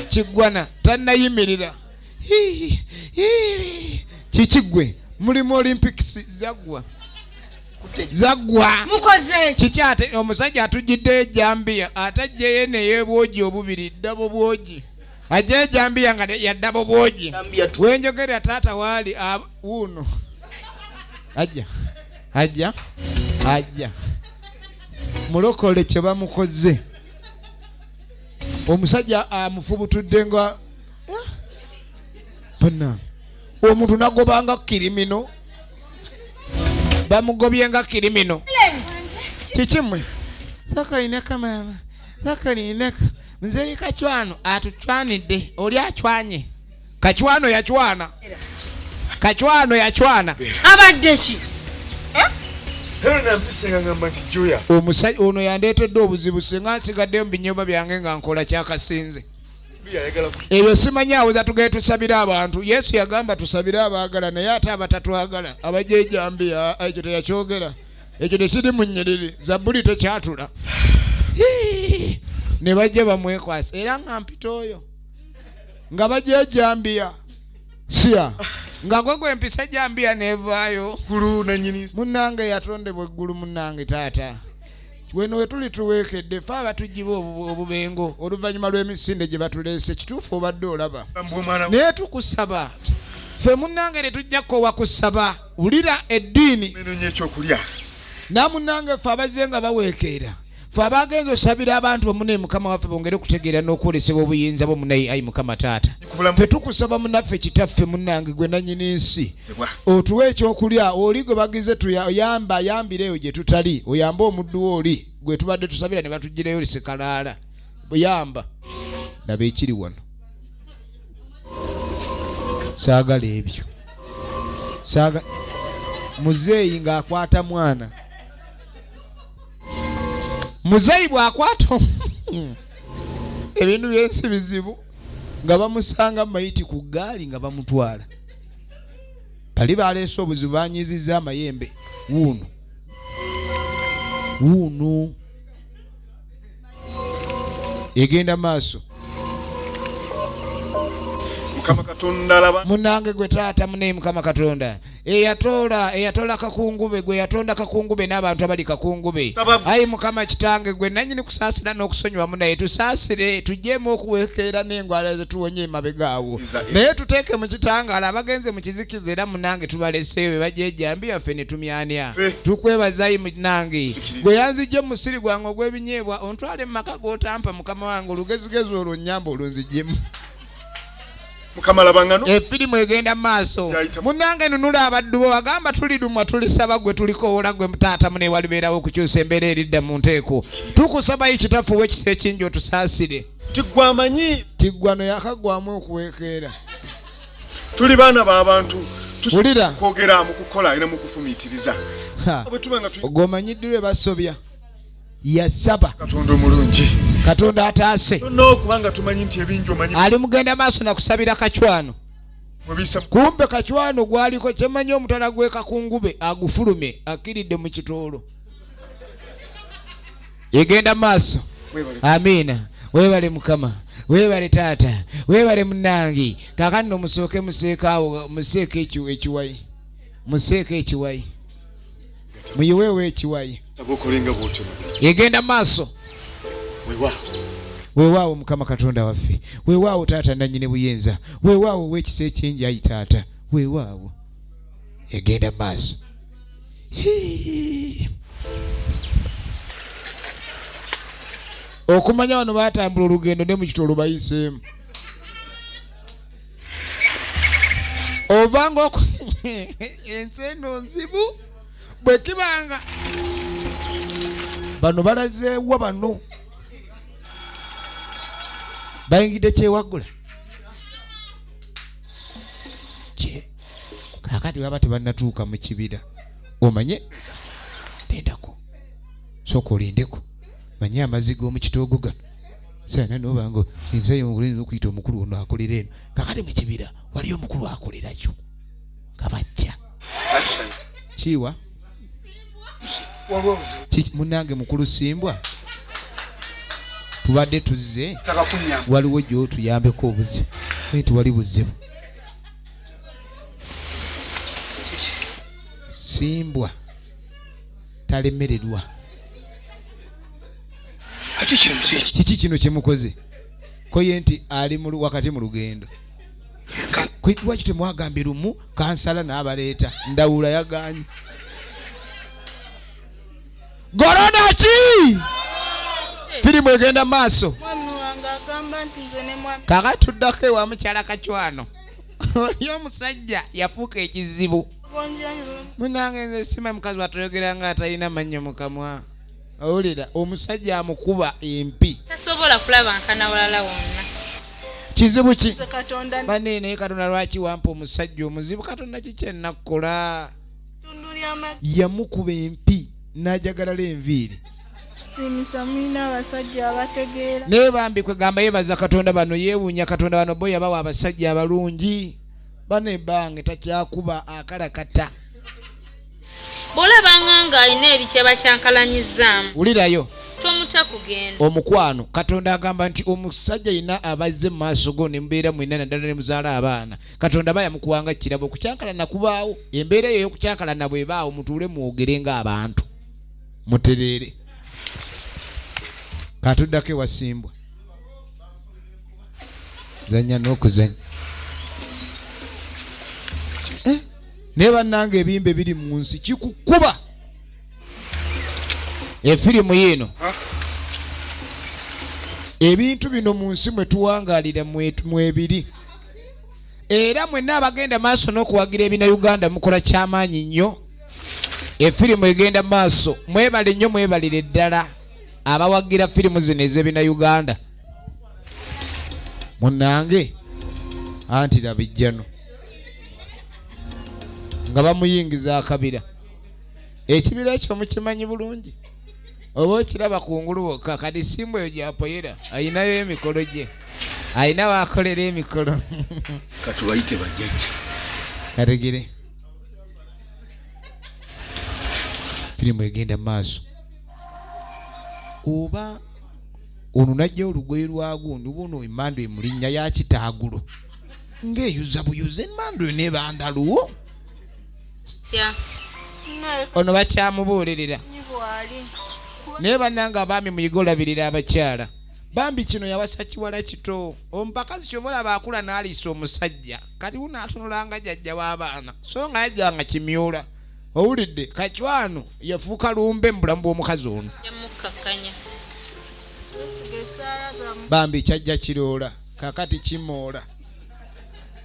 Kiggwana tannayimirira. Hii, hii. Kiki gwe mulimu Olympics zaggwa, zaggwa. Mukoze ki? Kiki ate? Omusajja atugiddeyo ejjambiya, ate ajjeyo neyebwogi obubiri, ddabo bwogi, ajjeyo ejjambiya nga yaddabo bwogi. Wenjogera taata waali wuuno ajja ajja ajja mulokole kye bamukoze. Omusajja amufubutudde nga bannange, omuntu nagobanga kirimino, bamugobye nga kirimino. Kiki mmwe? Sakalineka maama, sakalineka nze kacwano atucwanidde, oli acwanye kacwano, yacwana kacwano, yacwana. Abadde ki? Helen ampise nga ngamba nti Joya. Omusajja ono yandeetedde obuzibu. Singa nsigaddeyo mu binyumba byange nga nkola kyakasinze. Ayagala ku Ebyo simanyi. Awoza tugende tusabire abantu. Yesu yagamba tusabire abaagala, naye ate abatatwagala abajejambiya, ekyo teyakyogera, ekyo tekiri mu nnyiriri Zabbuli, tekyatula. Hii! Ne bajja bamwekwasa era nga mpita oyo nga bajejambiya siya nga gwe gwe mpisa jambiya nevaayo. Gulu nanyini. Munnange yatondebwa eggulu, munnange taata weno we tuli tuweekedde fe abatugibwa obubengo oluvannyuma lw'emisinde gye batuleese. Kituufu obadde olaba. Omwana. Naye tukusaba ffe munnange, tetujja kkowa kusaba. Wulira eddiini. Menonya ekyokulya. Namunnange ffe abazze nga baweekeera, ffe abagenza osabira abantu bamunaye Mukama waffe bongere okutegeera n'okwolesebwa obuyinza bwo munaye. Ayi Mukama taata, ffe tukusaba munaffe kitaffe munnange gwe nanyini nsi, otuwe ekyokulya. Oli gwe bagize tuyamba ayambireeyo gye tutali, oyambe omuddu wo oli gwe tubadde tusabira ne batugirayo lisekalaala. Yamba laba ekiri wano. Saagala ebyo, saaga muzeeyi ng'akwata mwana. Muzeeyi bw'akwata ebintu byensi bizibu, nga bamusanga mayiti ku ggaali nga bamutwala. Bali baleese obuzibu, banyiziza amayembe. Wuuno wuuno egenda maaso. Mukama Katonda alaba. Munange gwe taata munaye Mukama Katonda eyatoola eyatoola kakungube, gwe yatonda kakungube n'abantu abali kakungube. Ayi Mukama kitange gwe nanyini kusaasira n'okusonyiwa, munaye tusaasire, tugyeemu okuwekeera n'engwala zetuwonye emabega awo, naye tuteeke mu kitangaala abagenze mu kizikiza. Era munange tubaleseeyo be bajja ejjambi yaffe ne tumyanya. Tukwebaza ayi munange gwe yanzijje mu musiri gwange ogw'ebinyeebwa, ontwale mu maka g'otampa. Mukama wange olugezigezi olwo nnyamba olunzijjemu. Mukama alabangano. Efirimu egenda mu maaso. Yayita- Munange nunula abaddu bo, bagamba tulirumwa tulisaba gwe tulikoowola gwe taata mune walibeerawo okukyusa embeera eridda mu nteeko. Tukusabayo kitaffe ow'ekisa ekingi otusaasire. Tiggwe amanyi. Kiggwano yakaggwamu okuweekeera. Tuli baana b'abantu. Wulira. Kwogera mu kukola era mu kufumiitiriza. Ha. Bwe tuba nga Gwomanyiddwa basobya. Yasaba Katonda omulungi. Katonda ataase. No, kubanga tumanyi nti ebingi omanyi. Ali mugenda maaso na kusabira Kachwano. Mubisa. Kumbe Kachwano gwaliko kyemanyi omutala gwe Kakungube agufulume akiridde mu kitoolo. Egenda maaso. Amina. Webale Mukama. Webale taata. Webale munnange. Kaakano nno musooke museeko awo, museeko ekiwayi. Museeko ekiwayi. Muyiweewo ekiwayi. Egenda maaso. Weewaawo Mukama Katonda waffe. Weewaawo taata nannyini buyinza. Weewaawo ow'ekisa ekingi ayi taata. Weewaawo. Egenda maaso. Okumanya wano baatambula olugendo ne mu kitolo bayiseemu. Ovanga ensi eno nzibu bwe kibanga bano balazeewa bano bayingidde kyewaggula kaakati baba tebannatuuka mu kibira omanye lindako sooka olindeko manye amazzi g'omu kitoogo gano sana nobanga omusajja omukulu okuyita omukulu ono akolera eno kakati mu kibira waliyo omukulu akolerayo nga bajja kiwa munnange mukulu Simbwa tubadde tuzze waliwo gy'otuyambeko obuzibu naye tewali buzibu. Simbwa talemererwa. Kiki kino kyemukoze? Ko ye nti ali wakati mu lugendo. Lwaki temwagambye lumu kansala n'abaleeta? Ndawula yagaanye. Gorona ki? Firimu egenda maaso. Kaakati tuddako ewa mukyala Kachwano. Oli omusajja yafuuka ekizibu. Munnange nze sima mukazi watuyogera nga atalina mannyo mu kamwa. Owulira omusajja amukuba empi. Tasobola kulaba nkana walala wonna. Kizibu ki? Banne naye Katonda lwaki wampa omusajja omuzibu? Katonda kiki ennakukola? Yamukuba empi n'ajagalala enviiri. Naye bambi kwegamba yeebaza Katonda bano yeewuunya Katonda bano bo yabawa abasajja abalungi. Bano ebbange takyakuba akalakata. Bw'olabanga ng'alina ebikyaba kyankalanyizzaamu. Wulirayo. Tomuta kugenda. Omukwano Katonda agamba nti omusajja yenna abazze mu maaso go ne mubeera mwenna naddala ne muzaala abaana. Katonda aba yamukuwanga kirabo okukyankalana kubaawo. Embeera eyo ey'okukyankalana bw'ebaawo mutuule mwogere ng'abantu. Mutereere. Katuddako ewa Simbwa. Zanya n'okuzanya. Naye bannange ebimbe biri mu nsi kikukuba. Efirimu yiino. Ebintu bino mu nsi mwe tuwangaalira mwebiri. Era mwenna abagenda maaso n'okuwagira ebina Uganda mukola kyamaanyi nnyo. Efirimu egenda maaso. Mwebale nnyo mwebalire ddala abawagira firimu zino ez'ebina Uganda. Munnange anti labijjano nga bamuyingiza akabira. Ekibira ekyo mukimanyi bulungi oba okiraba kungulu wokka. Kati Simbwa eyo gy'apoyera ayinayo emikolo gye, ayina w'akolera emikolo. Katubayite bajjajja. Kategere firimu egenda maaso. Oba ono n'ajja olugoye lwa gundi buno emmandu emulinnya ya kitaagulo ng'eyuza buyuza emmandu eyo n'ebandaluwo. Ono bakyamubuulirira. Naye bannange abaami muyige olabirira abakyala. Bambi kino yawasa kiwala kito. Omupakazi ky'oba olaba akula n'aliisa omusajja. Kati wuno atunulanga jjajja w'abaana. So nga yajja nga kimyula. Owulidde Kachwano yafuuka lumbe mu bulamu bw'omukazi ono. Bambi kyajja kiroola kaakati kimoola.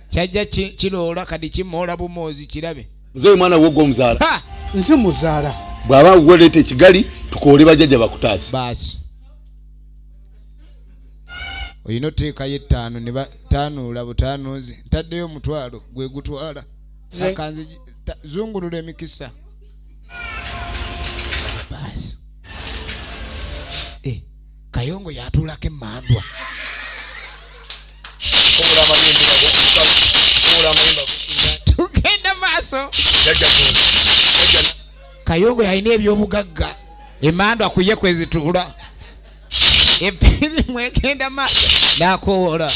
Kyajja kiroola kati kimoola bumoozi kirabe. Nze omwana wo gw'omuzaala. Nze muzaala. Bw'aba woleeta ekigali tukoole bajjajja bakutaase. Baasi. Olina oteekayo ettaano ne bataanuula butaanuuzi. Ntaddeyo omutwalo gwe gutwala. Akanze zungulula emikisa. Baasi. Kayongo yatuulako emmandwa. Tugenda maaso. Kayongo yalina ebyobugagga, emmandwa ku ye kwe zituula. Efirimu egenda maaso n'akoowola.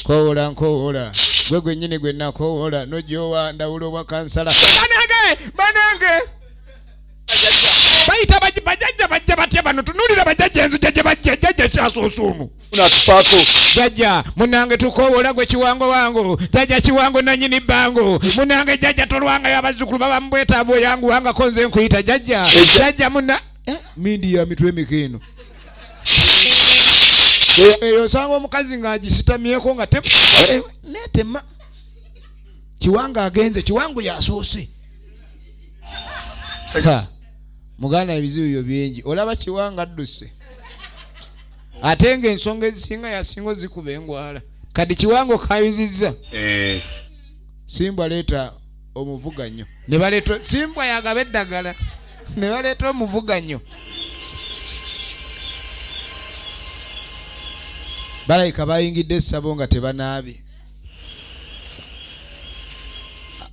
Koowola nkoowola, gwe gwennyini gwe nakoowola n'ojjowa ndawula obwa kansala. Banange, banange. Bayita bajjajja bajja batya bano? Tunuulira bajjajja enzija gye bajja, jjajja kyasoose ono. Jjajja munnange tukoowola gwe kiwango wango, jjajja kiwango nannyini bbango. Munnange jjajja tolwangayo, abazzukulu baba mu bwetaavu oyanguwangako nze nkuyita jjajja. Jjajja munna mindi ya mitwe emeka eno. Eyo osanga omukazi ng'agisitamyeko nga netema. Kiwango agenze, kiwango yasoose. Muganda ebizibu byo bingi. Olaba kiwango adduse. Ate ng'ensonga ezisinga yasinga ozikuba engwala. Kati kiwango kayuzizza. Simbwa leeta omuvuganyo. Ne baleeta Simbwa yagaba eddagala. Ne baleeta omuvuganyo. Balayika bayingidde essabo nga tebanaabye.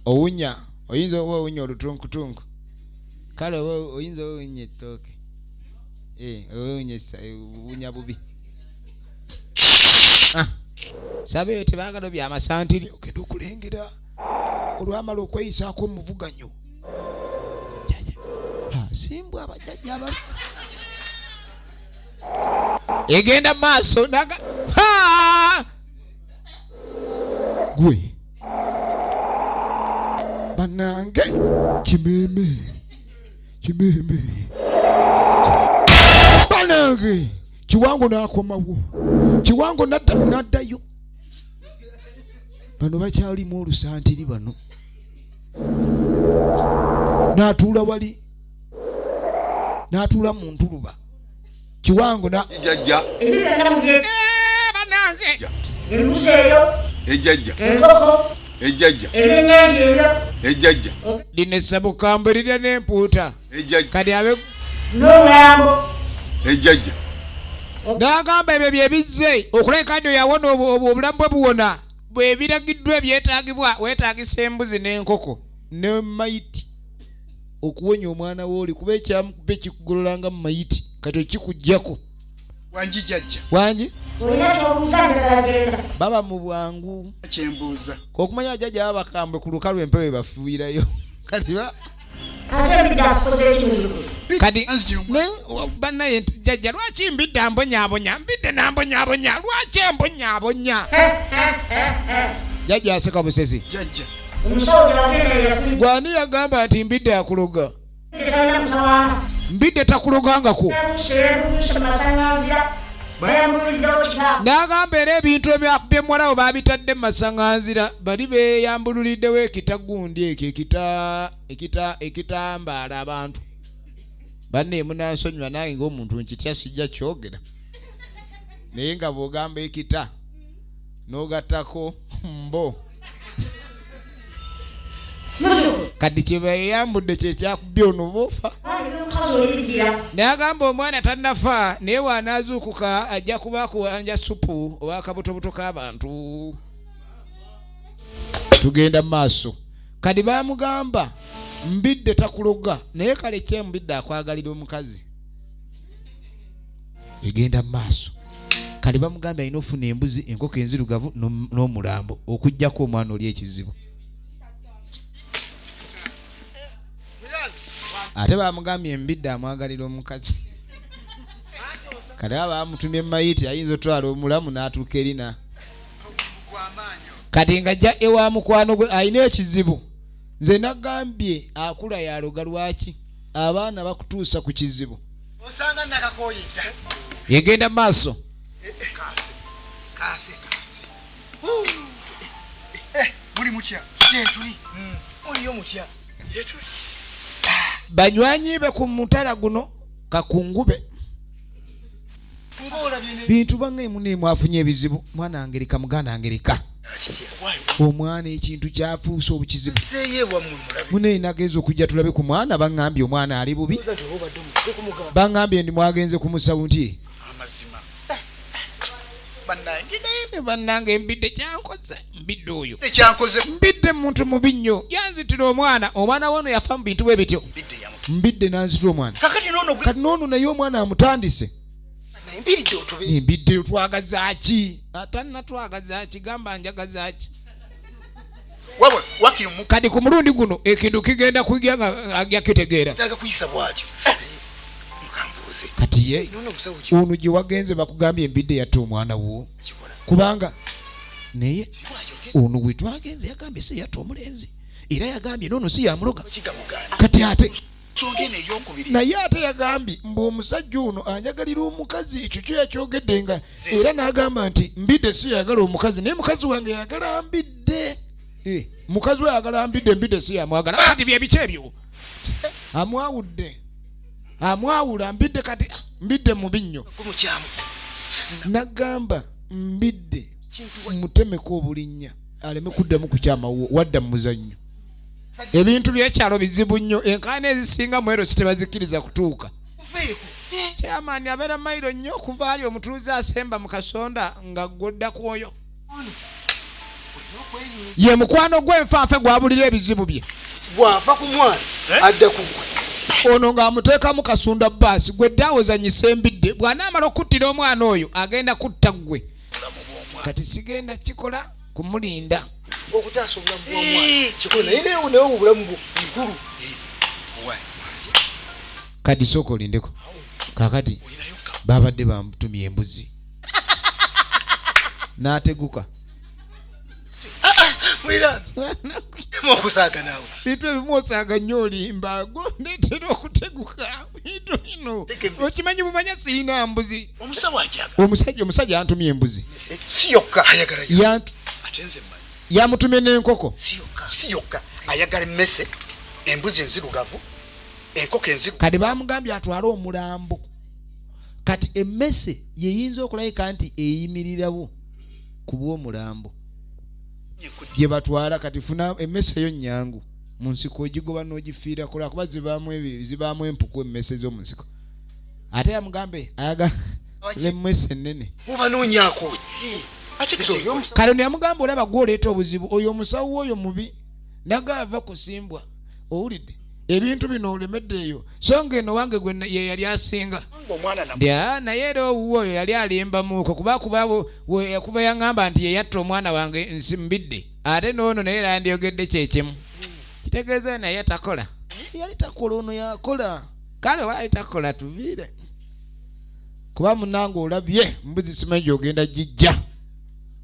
Owunya, oyinza okuba owunya olutunkutunku. Kale oba oyinza okuba owunya ettooke. Owunya owunya bubi. Saba eyo tebaagala bya masantiri ogenda okulengera olwamala okweyisaako omuvuganyo. Jjajja. Simbwa abajjajja aba egenda maaso naga ha! Gwe bannange kimeeme kimeeme bannange kiwango n'akomawo kiwango n'addayo. Bano bakyalimu olusantiri bano. N'atuula wali, n'atuula mu ntuluba. Kiwango na Jjajja. Bannange. Embuzi eyo. Ejjajja. Enkoko. Ejjajja. Ebyennyanja ebyo. Ejjajja. Lino essabukambwe lirya n'empuuta. Ejjajja. Kati abe N'omulambo. Ejjajja. N'agamba ebyo bye bizze okulabika nti yawona obulamu bwe buwona. Bwe biragiddwa ebyetaagibwa, weetaagisa embuzi n'enkoko ne mayiti okuwonya omwana w'oli, kuba ekyamukuba ekikugololanga mu mayiti kati okikuggyako. Wangi jjajja. Wangi? Olina ky'obuuza njagala genda. Baba mu bwangu. Kyembuuza. Okumanya jjajja baba bakambwe ku lukalu empewo ebafuuyirayo. Kati ba Ate mbidde akukoze eki muzzukulu? Kati, ne, bannaye nti, jjajja, lwaki mbidde ambonyaabonya? Mbidde n'ambonyaabonya. Lwaki embonyaabonya? Jjajja aseka busesi. Jjajja. Omusawo gye wagenda ye yakuli- Gw'ani yagamba nti mbidde akuloga? Mbidde talina mutawaana. Mbidde takulogangako. Yabuuse, yabuuse mu masaŋŋanzira. Bayambululiddewo kitaabwe. N'agamba era ebintu byakubye muwala we baabitadde mu masaŋŋanzira, bali beeyambululiddewo ekitagundi ekyo ekitambaala abantu. Banne munansonyiwa nange ng'omuntu nkitya sijja kyogera. Naye nga bw'ogamba ekita n'ogattako mbo. Kati kye beeyambudde kye kyakubye ono bw'ofa. Naye agamba omwana tannafa, naye bw'anaazuukuka ajja kuba akuwanja supu oba akabutobuto k'abantu. Tugenda mu maaso. Kati baamugamba mbidde takuloga, naye kale kye mbidde akwagalira omukazi. Egenda mu maaso. Kati bamugambye alina okufuna embuzi, enkoko enzirugavu n'omulambo okuggyako omwana oli ekizibu. Ate bamugambye embidde amwagalira omukazi. Kati aba bamutumye mayiti ayinza otwala omulamu n'atuuka erina. Kati ng'ajja ewa mukwano gwe alina ekizibu. Nze nagambye akula yaloga lwaki abaana bakutuusa ku kizibu. Osanga nakakooye dda. Yegenda mu maaso. Kaase, kaase, kaase. Muli mutya? Gyetuli. Muliyo mutya? Gyetuli. Banywanyi be ku mutala guno kakungube. Ng'olabye ne Bintu bange muneemu afunye ebizibu. Mwana Angerika, muganda Angerika. Omwana ekintu kyafuuse obukizibu. Munaye nagenze okujja tulabe ku mwana, baŋŋambye omwana ali bubi, baŋŋambye ndi mwagenze ku musawo nti bannange Mbidde kyankoze, Mbidde oyo Mbidde muntu mubi nnyo, yanzitira omwana. Omwana wono yafa mu bintu bwe bityo, Mbidde nanzitira omwana. Kati noono naye omwana amutandise. Mbidde otwagazaaki? Atannatwagazaaki, gamba njagazaaki. Kati ku mulundi guno ekintu kigenda kujja nga ajja kitegeera. Kati ye ono gye wagenze bakugambye Mbidde yatta omwana wo, kubanga naye ono we twagenze yagambye si yatta omulenzi, era yagambye noono si yamuloga. Kati ate naye ate yagambye mbu omusajja ono anjagalira omukazi, ekyo kyo yakyogedde nga era n'agamba nti Mbidde si yagala omukazi, naye mukazi wange yagala Mbidde. Mukazi we ayagala Mbidde, Mbidde si yamwagala. Kati byebiki ebyo? Amwawudde, amwawula Mbidde. Kati Mbidde mubi nnyo. Nagamba Mbidde mutemeko obulinnya aleme kuddamu kukyama wadda mu muzannyo. Ebintu by'ekyalo bizibu nnyo, enkaana ezisinga mu ero sitebazikkiriza kutuuka. Chairman abeera mayiro nnyo okuva ali omutuuze asemba mu kasonda nga gwodda ku oyo. Ye mukwano gw'enfanfe gwabulira ebizibu bye. Bw'ava ku mwana adda ku gwe. Ono ng'amuteekamu kasunda baasi gwe ddaawo zanyisa Embidde, bw'anaamala okuttira omwana oyo agenda kutta ggwe. Kati sigenda kikola kumulinda. Okutaasa obulamu bw'omwana kikulu, naye naye obulamu bwo bukulu. Kati sooka olindeko. Kaakati babadde bamutumye embuzi n'ateguka. Okusaaga naawe bintu ebimu osaaga nnyo, olimba gondeetera okuteguka bintu bino okimanyi bumanya siyina mbuzi. Omusajja yantumye embuzi si yokka yamutumye n'enkoko si yokka ayagala emmese, embuzi enzirugavu, enkoko enzirugavu. Kati bamugambye atwale omulambo. Kati emmese yeyinza okulabika nti eyimirirawo ku bw'omulambo gye batwala. Kati funa emmese eyo nnyangu mu nsiko, ogigoba n'ogifiirako lwakuba zibaamu empuku emmese z'omu nsiko. Ate yamugambe ayagala emmese ennene. Obanoonyaako. Kale ono yamugamba olaba gwoleeta obuzibu, oyo omusawo oyo mubi nagaava kusimbwa. Owulidde ebintu bino olemedde eyo, so nga eno wange gwe ye yali asinga. Naye era owuwo oyo yali alimbamuuko kuba kuba yaŋŋamba nti ye yatta omwana wange Mbidde, ate n'ono naye era yandyogedde kyekimu. Kitegeeza naye takola, yali takola, ono yakola. Kale oba yali takola tuviire kuba munange olabye mbuzi simanyi gy'ogenda gijja.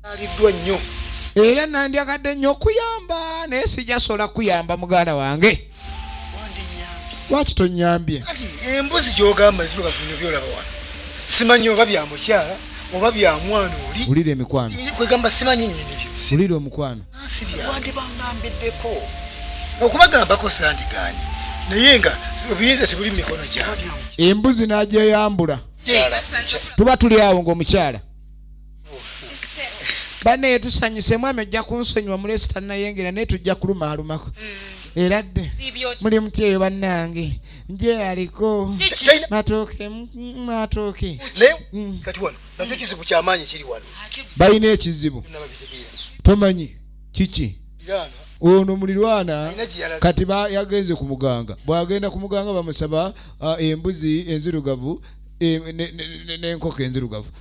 Aliddwa nnyo. Era nandyagadde nnyo okuyamba, naye sijasobola kuyamba muganda wange. Lwaki tonyambye? Embuzi gy'ogamba enzirugavu bino byolaba wano simanyi oba bya mukyala oba bya mwana oli. Wulira emikwano. Kwegamba simanyi nnyini byo. Wulira omukwano. Si byange. Okubagambako sandigaanye, naye nga obuyinza tebuli mu mikono gyange. Embuzi n'agyeyambula. Tuba tuli awo ng'omukyala bannaye tusanyuse, mwami ojja kunsonyiwa mulesi tannayengera, naye tujja kulumaalumako. Era dde muli mutya eyo bannange? Nje aliko matooke matooke. Naye kati wano nakyo kizibu kyamaanyi kiri wano. Balina ekizibu tomanyi kiki ono mulirwana. Kati yagenze ku muganga, bw'agenda ku muganga bamusaba embuzi enzirugavu n'enkoko enzirugavu.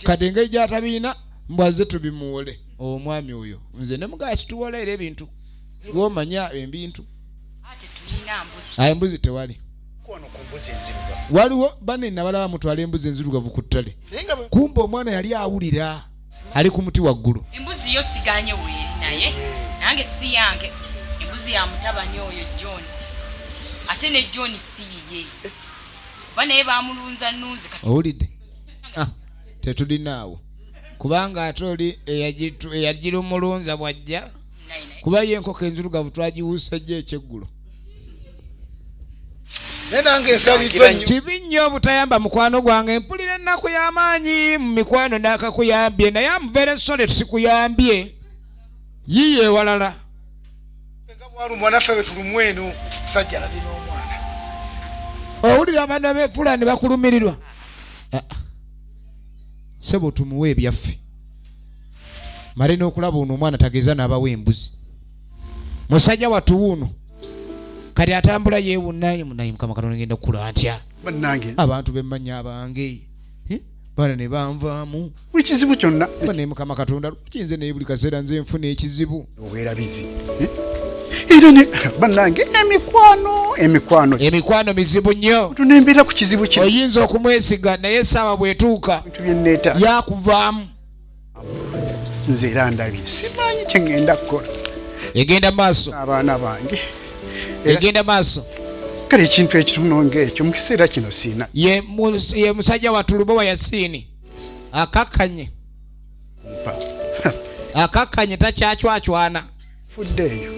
Kati engeri gy'atabiina mbwazze tubimuwole omwami oyo. Nze ne mugamba situwola era ebintu gw'omanya ebintu. Aye embuzi tewali. Waliwo banne nabalaba mutwala embuzi enzirugavu ku ttale. Kumbe omwana yali awulira ali ku muti waggulu. Embuzi yo siganye weeri, naye nange si yange. Embuzi ya mutabani oyo John, ate ne John si yiye kuba naye bamulunza nnunzi. Owulidde? Tetulinaawo kubanga ate oli eyagirumulunza bw'ajja kuba ye enkoko enzirugavu twagiwuusa jjo ekyeggulo. Kibi nnyo obutayamba mukwano gwange, mpulira ennaku y'amaanyi mu mikwano n'akakuyambye, naye amuveera ensole tusikuyambye. Yiye ewalala. Bwalumwa naffe bwe tulumwa eno, musajja alabye n'omwana. Owulira abaana b'efulani bakulumirirwa. Sebo tumuwe ebyaffe. Male n'okulaba ono omwana tageza n'abawa embuzi. Musajja wattu wuuno. Kati atambula yeewunnaye munaye Mukama Katonda ngenda kukula ntya? Bannange. Abantu bemmanya abange. Baana ne banvaamu. Buli kizibu kyonna. Banaye Mukama Katonda lwaki nze naye buli kaseera nze nfuna ekizibu? Obwerabizi. Era ne bannange emikwano. Emikwano mizibu nnyo. Tunembeera ku kizibu kino. Oyinza okumwesiga naye essaawa bw'etuuka yakuvaamu. Nze era ndabye simanyi kye ŋŋenda kukola. Egenda maaso. Abaana bange. Egenda maaso. Kale ekintu ekitono ng'ekyo mu kiseera kino siina. Ye musajja wa Tulubowa Yasiini. Akakkanye. Akakkanye takyacwacwana. Fudde eyo.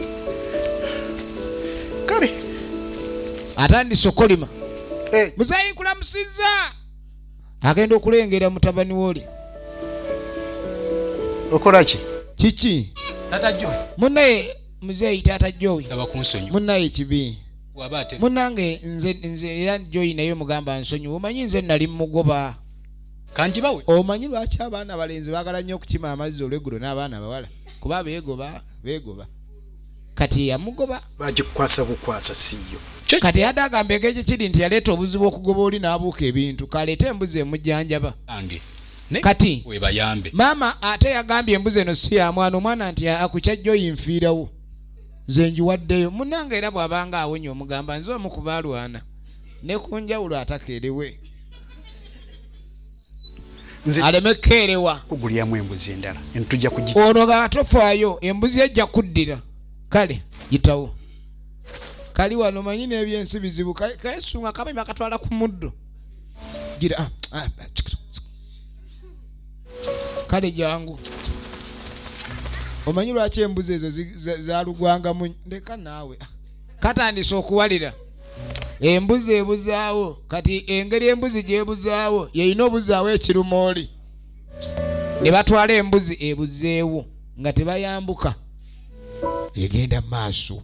Kale. Atandise okulima. Muzeeyi nkulamusizza. Agenda okulengera mutabani w'oli. Okola ki? Kiki? Taata Joy. Munnaye muzeeyi Taata Joy. Nsaba kunsonyiwa. Munnaye kibi. Munnange nze era Joy naye mugamba nsonyiwa. Omanyi nze nali mugoba. Kanjibawe. Omanyi lwaki abaana abalenzi baagala nnyo okukima amazzi olweggulo n'abaana abawala? Kuba beegoba. Kati yamugoba. Bagikukwasa bukwasa siyo. Kati yadde agamba engeri kiri nti yaleeta obuzibu okugoba oli n'abuuka ebintu. Kaleete embuzi emujjanjaba. Kati webayambe. Maama ate yagambye embuzi eno si ya mwana, omwana nti akukya Joy nfiirawo. Nze ngiwaddeyo. Munnange era bw'abanga awonye omugamba nze omu ku baalwana. Ne ku njawulo atakeerewe. Aleme keerewa. Kugulyamu embuzi endala. Entujja kugi. Ono nga tofaayo embuzi ejja kuddira. Kale yitawo. Kali wano manyi n'ebyensi bizibu. Keesunga kabe bakatwala ku muddo. Gira. Kale jangu. Omanyi lwaki embuzi ezo zaalugwangamu ndeka naawe. Katandise okuwalira. Embuzi ebuzaawo. Kati engeri embuzi gy'ebuzaawo yeyina obuzaawo ekirumooli. Ne batwala embuzi ebuzeewo nga tebayambuka. Egenda maaso.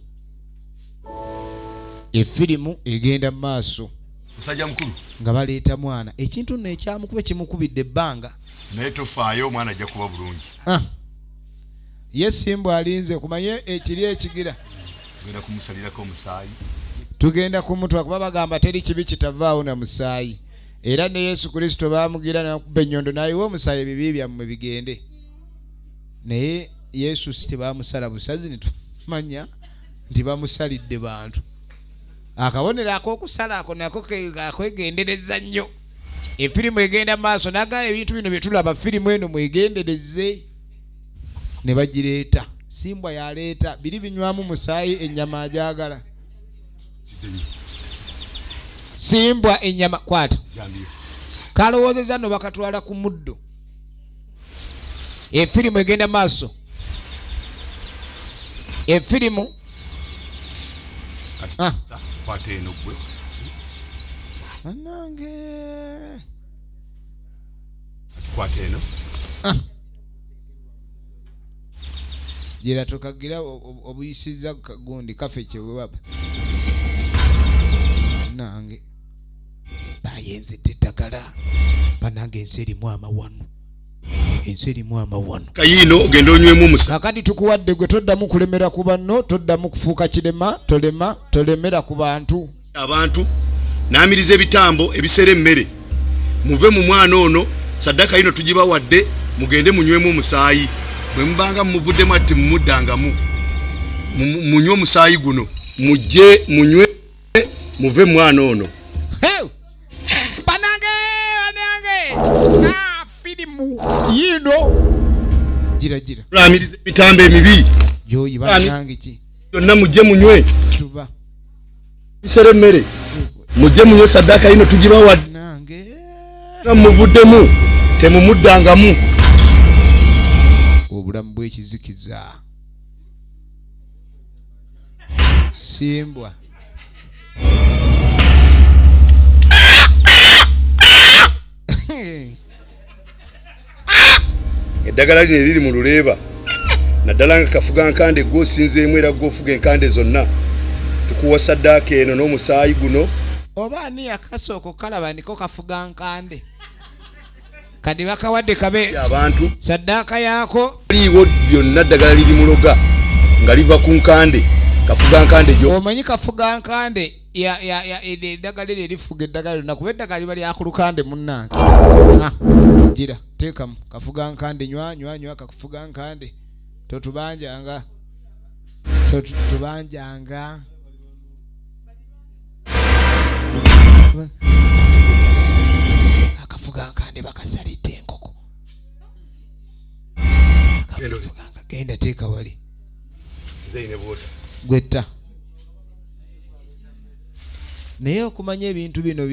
Efirimu egenda maaso. Musajja mukulu. Nga baleeta mwana. Ekintu nno ekyamukube kimukubidde ebbanga. Naye tofaayo omwana ajja kuba bulungi. Ye Simbwa alinze kumanye ekiri ekigira. Tugenda kumusalirako omusaayi. Tugenda kumutwa kuba bagamba teri kibi kitavaawo na musaayi. Era ne Yesu Kristo baamugira n'akuba ennyondo n'ayiwa omusaayi ebibi byammwe bigende. Naye Yesu si tebaamusala busazi ne tumanya nti bamusalidde bantu. Akabonero ak'okusala ako nako akwegendereza nnyo. Efirimu egenda maaso n'agamba ebintu bino bye tulaba firimu eno mwegendereze. Ne bagireeta. Simbwa yaleeta biri binywamu musaayi ennyama agyagala. Simbwa ennyama kwata. Kalowoozezza nno bakatwala ku muddo. Efirimu egenda maaso. Efirimu. Kwata eno ggwe. Bannange. Kwata eno. Gira tokagira obuyisizza gundi kafe kye bwebaba. Nange bayenzedde eddagala. Bannange ensi erimu amawano. Ensi erimu amawano. Kayino ogenda onywemu omusaayi. Kakati tukuwadde gwe toddamu kulemera ku banno, toddamu kufuuka kirema, tolema, tolemera ku bantu. Abantu n'amiriza ebitambo ebiseera emmere. Muve mu mwana ono, saddaka yino tugibawadde, mugende munywemu omusaayi. Bwe mubanga muvuddemu ati mumuddangamu. Munywe omusaayi guno, mujje munywe muve mwana ono. Banange, banange. Firimu yino. Gira gira. Tulamiriza emitambo emibi. Joyi banange ki? Yonna mujje munywe. Tuba. Ebiseera emmere. Mujje munywe saddaka yino tugibawadde. Nange. Muvuddemu temumuddangamu. Obulamu bw'ekizikiza. Simbwa. Eddagala lino eriri mu luleeba Naddala nga kafuga nkande gw'osinzeemu era gw'ofuga enkande zonna. Tukuwa ssaddaaka eno n'omusaayi guno. Oba ani yakasooka okukalaba ndiko kafuga nkande. Kati bakawadde kabe abantu saddaaka yaako. Liiwo byonna ddagala liri muloga nga liva ku nkande. Kafuga nkande gyo. Omanyi kafuga nkande ya ya ya eddagala eryo erifuga eddagala lyonna kuba eddagala liba lya ku lukande munnange. Ah, gira teekamu kafuga nkande nywa nywa nywa kafuga nkande totubanjanga totubanjanga. Akafuga nkande bakasalidde enkoko. Genda teeka wali. Gwetta. Naye okumanya ebintu bino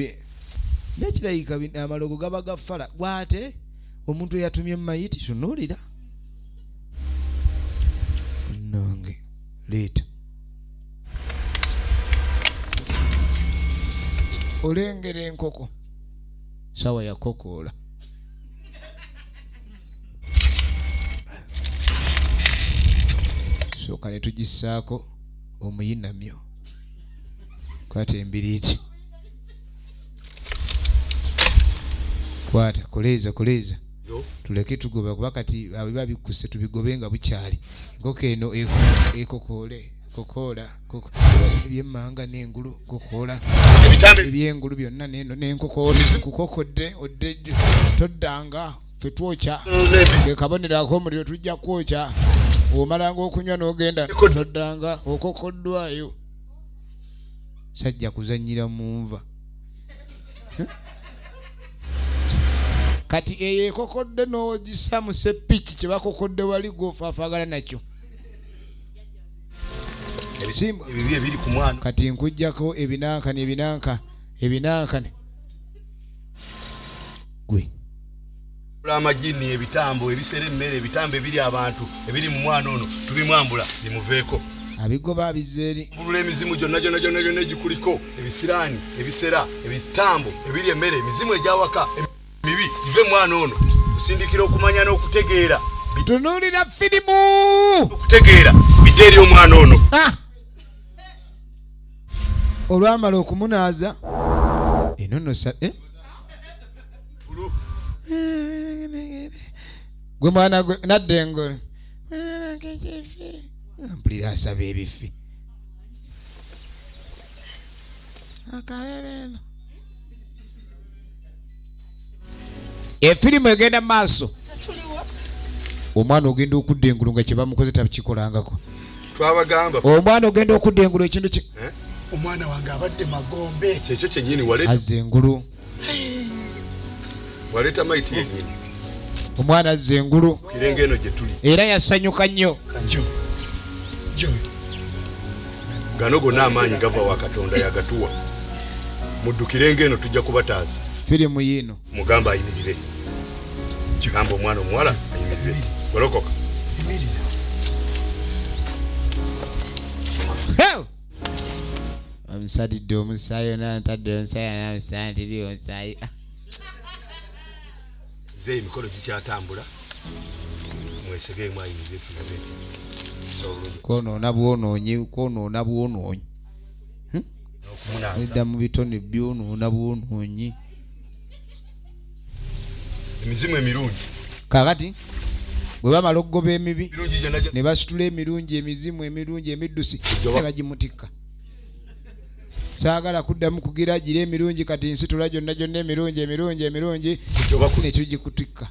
nekirabika amalogo gaba gafala gwate omuntu eyatumye mayiti tunuulira nange leeta olengera enkoko sawa yakokoola sooka ne tugissaako omuyinamyo kwata embiriiti kwata koleeza koleeza tuleke tugoba kuba kati biba bikkuse tubigobe nga bukyali enkoko eno ekokoole kokoola ebyemmanga n'engulu kokoola ebyengulu byonna neno n'enkokoola kukokodde odde toddanga ffe twokya ke kabonero ak'omuliro tujja kwokya omalanga okunywa n'ogenda toddanga okokoddwayo sajja kuzannyira mu nva kati eyo ekokodde n'ogisa mu seppiki kye bakokodde wali gw'ofaafaagana nakyo ebibi ebiri ku mwana kati nkuggyako ebinankani ebinanka ebinankani gwe amajini ebitambo ebisera emmere ebitambo ebiri abantu ebiri mu mwana ono tubimwambula bimuveeko abigoba abizeeri mbulula emizimu gyonna gyonna gyonna gyonna egikuliko ebisiraani ebisera ebitambo ebiri emmere emizimu egyawaka emibi give mwana ono kusindikira okumanya n'okutegeera tunuulira firimu okutegeera bidde eri omwana ono olwamala okumunaaza eno nno gwe mwana gwe nadda engolo mpulira asaba ebifi efirimu egenda mu maaso omwana ogenda okudda engulu nga kye bamukoze takikolangako twabagamba omwana ogenda okudda engulu ekintu ki omwana wange abadde magombe kyekyo kyennyini wale azza engulu waleeta maiti yennyini omwana azza engulu kirenga eno gye tuli era yasanyuka nnyo gano gonna amaanyi gava wa Katonda yagatuwa muddukirenga eno tujja kubataasa firimu yiino mugamba ayimirire kigamba omwana omuwala ayimirire golokoka omusalidde omusaayi onantadde omusaayi anamusantiri omusaayi nze emikolo gikyatambula mwesegeemu ayimirire tulabe kwonoona bwonoonyi kwonoona bwonoonyi edda mu bitone byonoona bwonoonyi emizimu emirungi kakati bwe bamala okugoba emibi ne basitula emirungi emizimu emirungi emiddusi ne bagimutikka saagala kuddamu kugira gira emirungi kati nsitula gyonna gyonna emirungi emirungi emirungi ne tugikutikka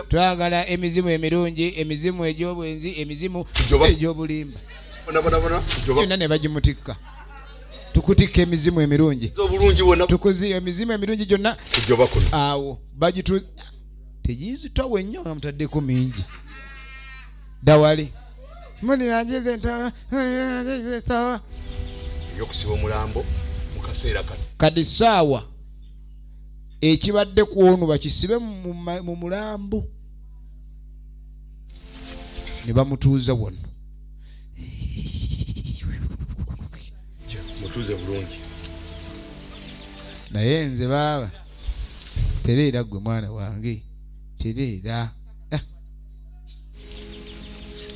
twagala emizimu emirungi emizimu egy'obwenzi emizimu egy'obulimba byonna ne bagimutikka tukutikka emizimu emirungi tukuzi emizimu emirungi gyonna awo bagitu tegizitowa ennyo nga mutaddeko mingi dawali ebyokusiba omulambo mu kaseera kano kati saawa ekibadde ku ono bakisibe mu mulambo ne bamutuuza wano mutuuze bulungi naye nze baaba tereera gwe mwana wange tereera.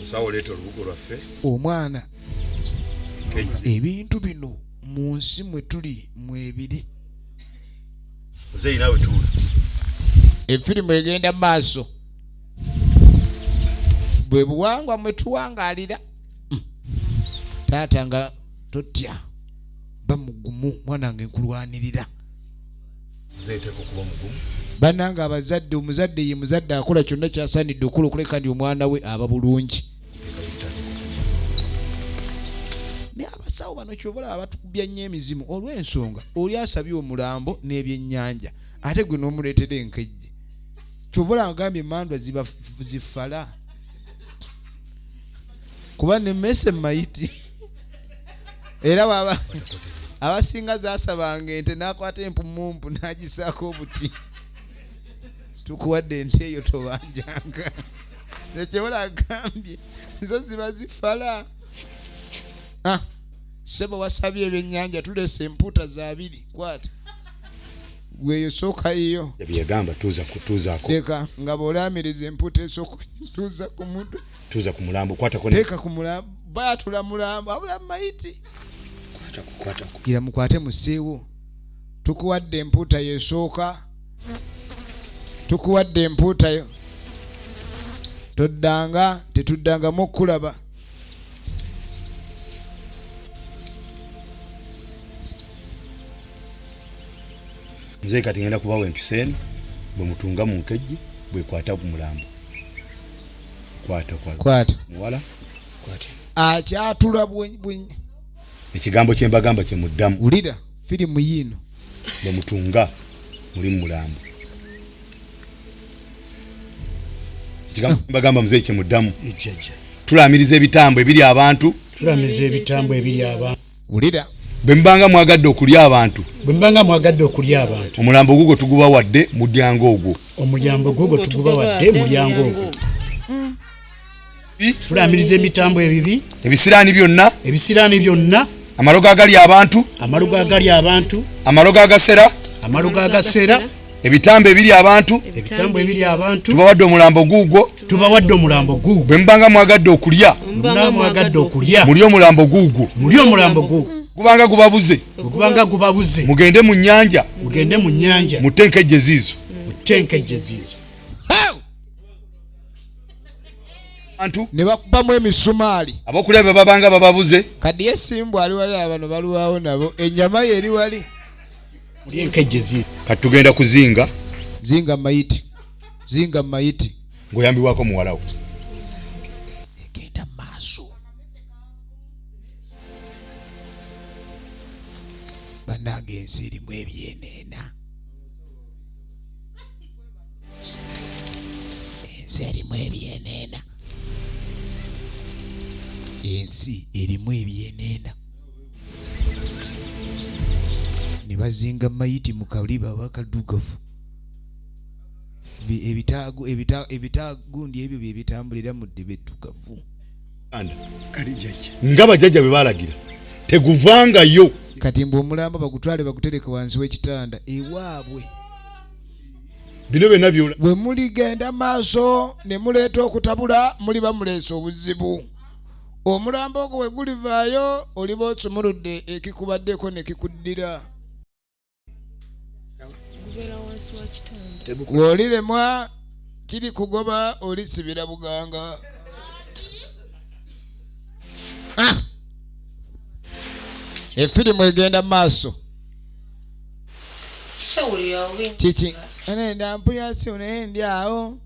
Musawo, oleeta olubugo lwaffe. Omwana. Kejje. Ebintu bino mu nsi mwe tuli mwebiri. Muzeeyi, naawe tuula. Efirimu egenda mu maaso, bwe buwangwa mwe tuwangaalira. Taata nga totya, bamugumu mwana wange, nkulwanirira. Muzeeyi, teeka okuba mugumu. Bannange abazadde, omuzadde ye muzadde, akola kyonna kyasaanidde okukola okuleka ndi omwana we aba bulungi. Naye abasawo bano kyova olaba batukubya nnyo emizimu, olw'ensonga oli asabye omulambo n'ebyennyanja, ate gwe n'omuleetera enkejje. Kyova olaba gambye emandwa ziba zifala, kuba nemmese mayiti era bwaba abasinga zasabanga ente, n'akwata empumumpu n'agisaako obuti, tukuwadde ente eyo tobanjanga. Ekyobola agambye zo ziba zifala. Ah, sebo, wasabye ebyennyanja, tulese empuuta za 2, kwata gweyo sooka yiyo. Byeyagamba tuuza tuuzaako. Teeka nga bw'olaamiriza empuuta esooka tuuza ku mutwe. Tuuza ku mulambo, kwatako Teeka ku mulambo, baatula mulambo abula mayiti. Kwatako. Gira mukwate museewo. Tukuwadde empuuta yesooka, tukuwadde empuuta yo, toddanga, tetuddangamu okukulaba. Muzeeyi, kati ngenda kubawa empisa eno bwe mutunga mu nkejje, bwekwata ku mulambo. Kwata. Kwata. Muwala. Akyatula Ekigambo kye mbagamba kye muddamu. Wulira firimu yiino. Bwe mutunga muli mu mulambo, ekigambo kye mbagamba, muzeeyi, kye muddamu. Jjajja. Tulamiriza ebitambo ebiri abantu. Tulamiza ebitambo ebiri abantu. Wulira. Bwe mubanga mwagadde okulya abantu, Bwe mubanga mwagadde okulya abantu, omulambo gugwo tugubawadde, mulyango ogwo. Omulambo gugwo tugubawadde, mulyango ogwo. Tulamiriza emitambo ebibi, Ebisiraani byonna, ebisiraani byonna, amalogo agali abantu, amalogo agali abantu, amalogo agasera, amalogo agasera, ebitambo ebiri abantu, ebitambo ebiri abantu, tubawadde omulambo guugwo. Tubawadde omulambo guugwo. Bwe mubanga mwagadde okulya, Bwe mwagadde okulya, muli omulambo guugwo. Muli omulambo guugwo. Gubanga gubabuze, Gubanga gubabuze, mugende mu nnyanja, mugende mu nnyanja, mutte enkejje ziizo. Mutte enkejje ziizo. Bantu Ne bakubamu emisumaali. Abokulya bwe babanga bababuze, Kadi esimbw ali wali, abano balwawo nabo, ennyama ye eri wali. Muli enkejje ziizo. Kati tugenda kuzinga. Zinga mayiti, zinga mayiti. Ng'oyambibwako muwalawo. Egenda maaso, bannange, ensi erimu ebyeneena, ensi erimu ebyeneena, ensi erimu ebyeneena. Ne bazinga mayiti mu kaliba oba kaddugavu. Ebitaago ebitagundi ebyo bye bitambulira mu ddiba eddugavu. Kali jjajja. Nga bajjajja bwe balagira, teguvangayo. Kati mbu omulambo bagutwale bagutereke wansi w'ekitanda ewaabwe. Bino byonna byola. Bwe muligenda maaso ne muleeta okutabula, muliba muleese obuzibu. Omulambo ogwo bwe gulivaayo, oliba osumuludde ekikubaddeko ne kikuddira. Gubeera wansi wa kitanda. Bw'oliremwa kiri kugoba, olisibira buganga. Ah! Efirimu egenda maaso. Sawulira obi. Kiki? Nenda mpulira si naye ndi awo,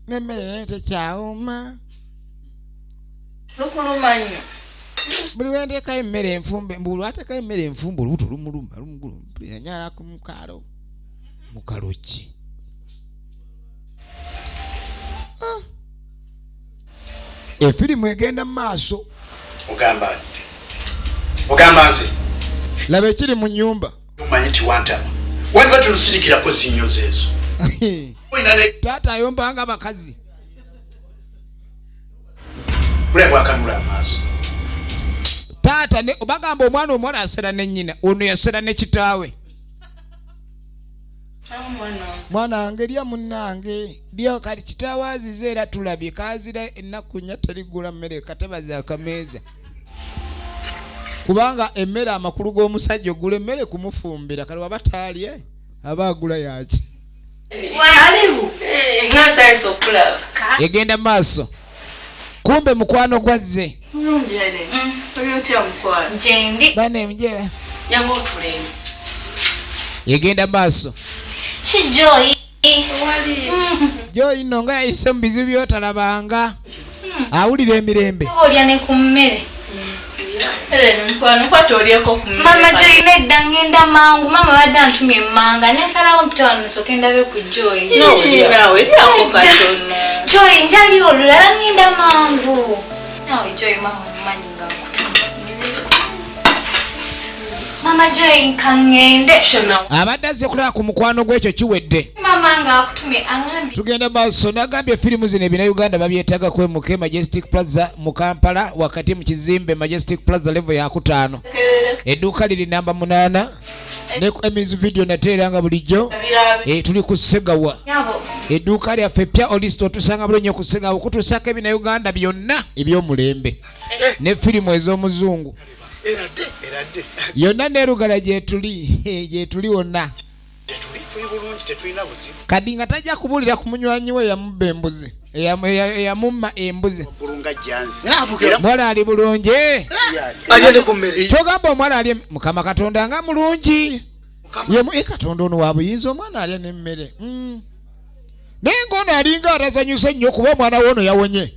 nemmere naye tekyawoma. Lukuluma nnyo. Buli wenteekayo emmere enfumbe, mbu lwateekayo emmere enfumbe, olubuto lumuluma, lumugulu nyala ku mukalo. Mukalo ki? Ah. Efirimu egenda mu maaso. Ogamba ogamba nze? Laba ekiri mu nnyumba. Omanyi nti wantama, waliba tunsirikirako zinyoza ezo. Olina ne Taata ayombanga bakazi. Mulaba bwakanula amaaso. Taata ne bagamba omwana omuwala asera ne nnyina, ono yasera ne kitaawe. Mwana wange lya munnange lya kati kitaawo azize era tulabye kazira ennaku nnya terigula mmere katabazi akameeza kubanga emmere amakulu g'omusajja ogula emmere kumufumbira kale waba taalye aba agula yaki. Egenda maaso kumbe mukwano gwazze egenda maaso. Joy nno nga yayise mu bizibu by'otalabanga awulira emirembe. Mama Joy nedda ngenda mangu, mama badde antumye emmanga nensalawo mpita wano nsooke ndabe ku Joy. Joy njali olulala ngenda mangu. Nawe Joy mama omumanyi nga nkutuka. Mama Joy nkangende. Abadde azze kulaba ku mukwano gw'ekyo kiwedde. Mama nga akutumye angambye. Tugenda maaso n'agambye firimu zino ebina Uganda babyetaaga kwemuke Majestic Plaza mu Kampala wakati mu kizimbe Majestic Plaza level yakutaano. Edduuka liri namba 8 ne ku Emizi video nate era nga bulijjo tuli ku Ssegawa. Edduuka lyaffe ppya Olisto otusanga bulungi nnyo ku Ssegawa okutuusaako ebina Uganda byonna eby'omulembe ne firimu ez'omuzungu. Yonna n'erugala gyetuli wonna. Kadi nga tajja kubuulira ku munywanyi we eyamubba embuzi eyamumma embuzi. Muwala ali bulungi. Kyogamba omwana ali Mukama Katonda nga mulungi. Ye Katonda ono wa buyinza omwana alya n'emmere. Naye ng'ono alinga atasanyuse nnyo kuba omwana we ono yawonye.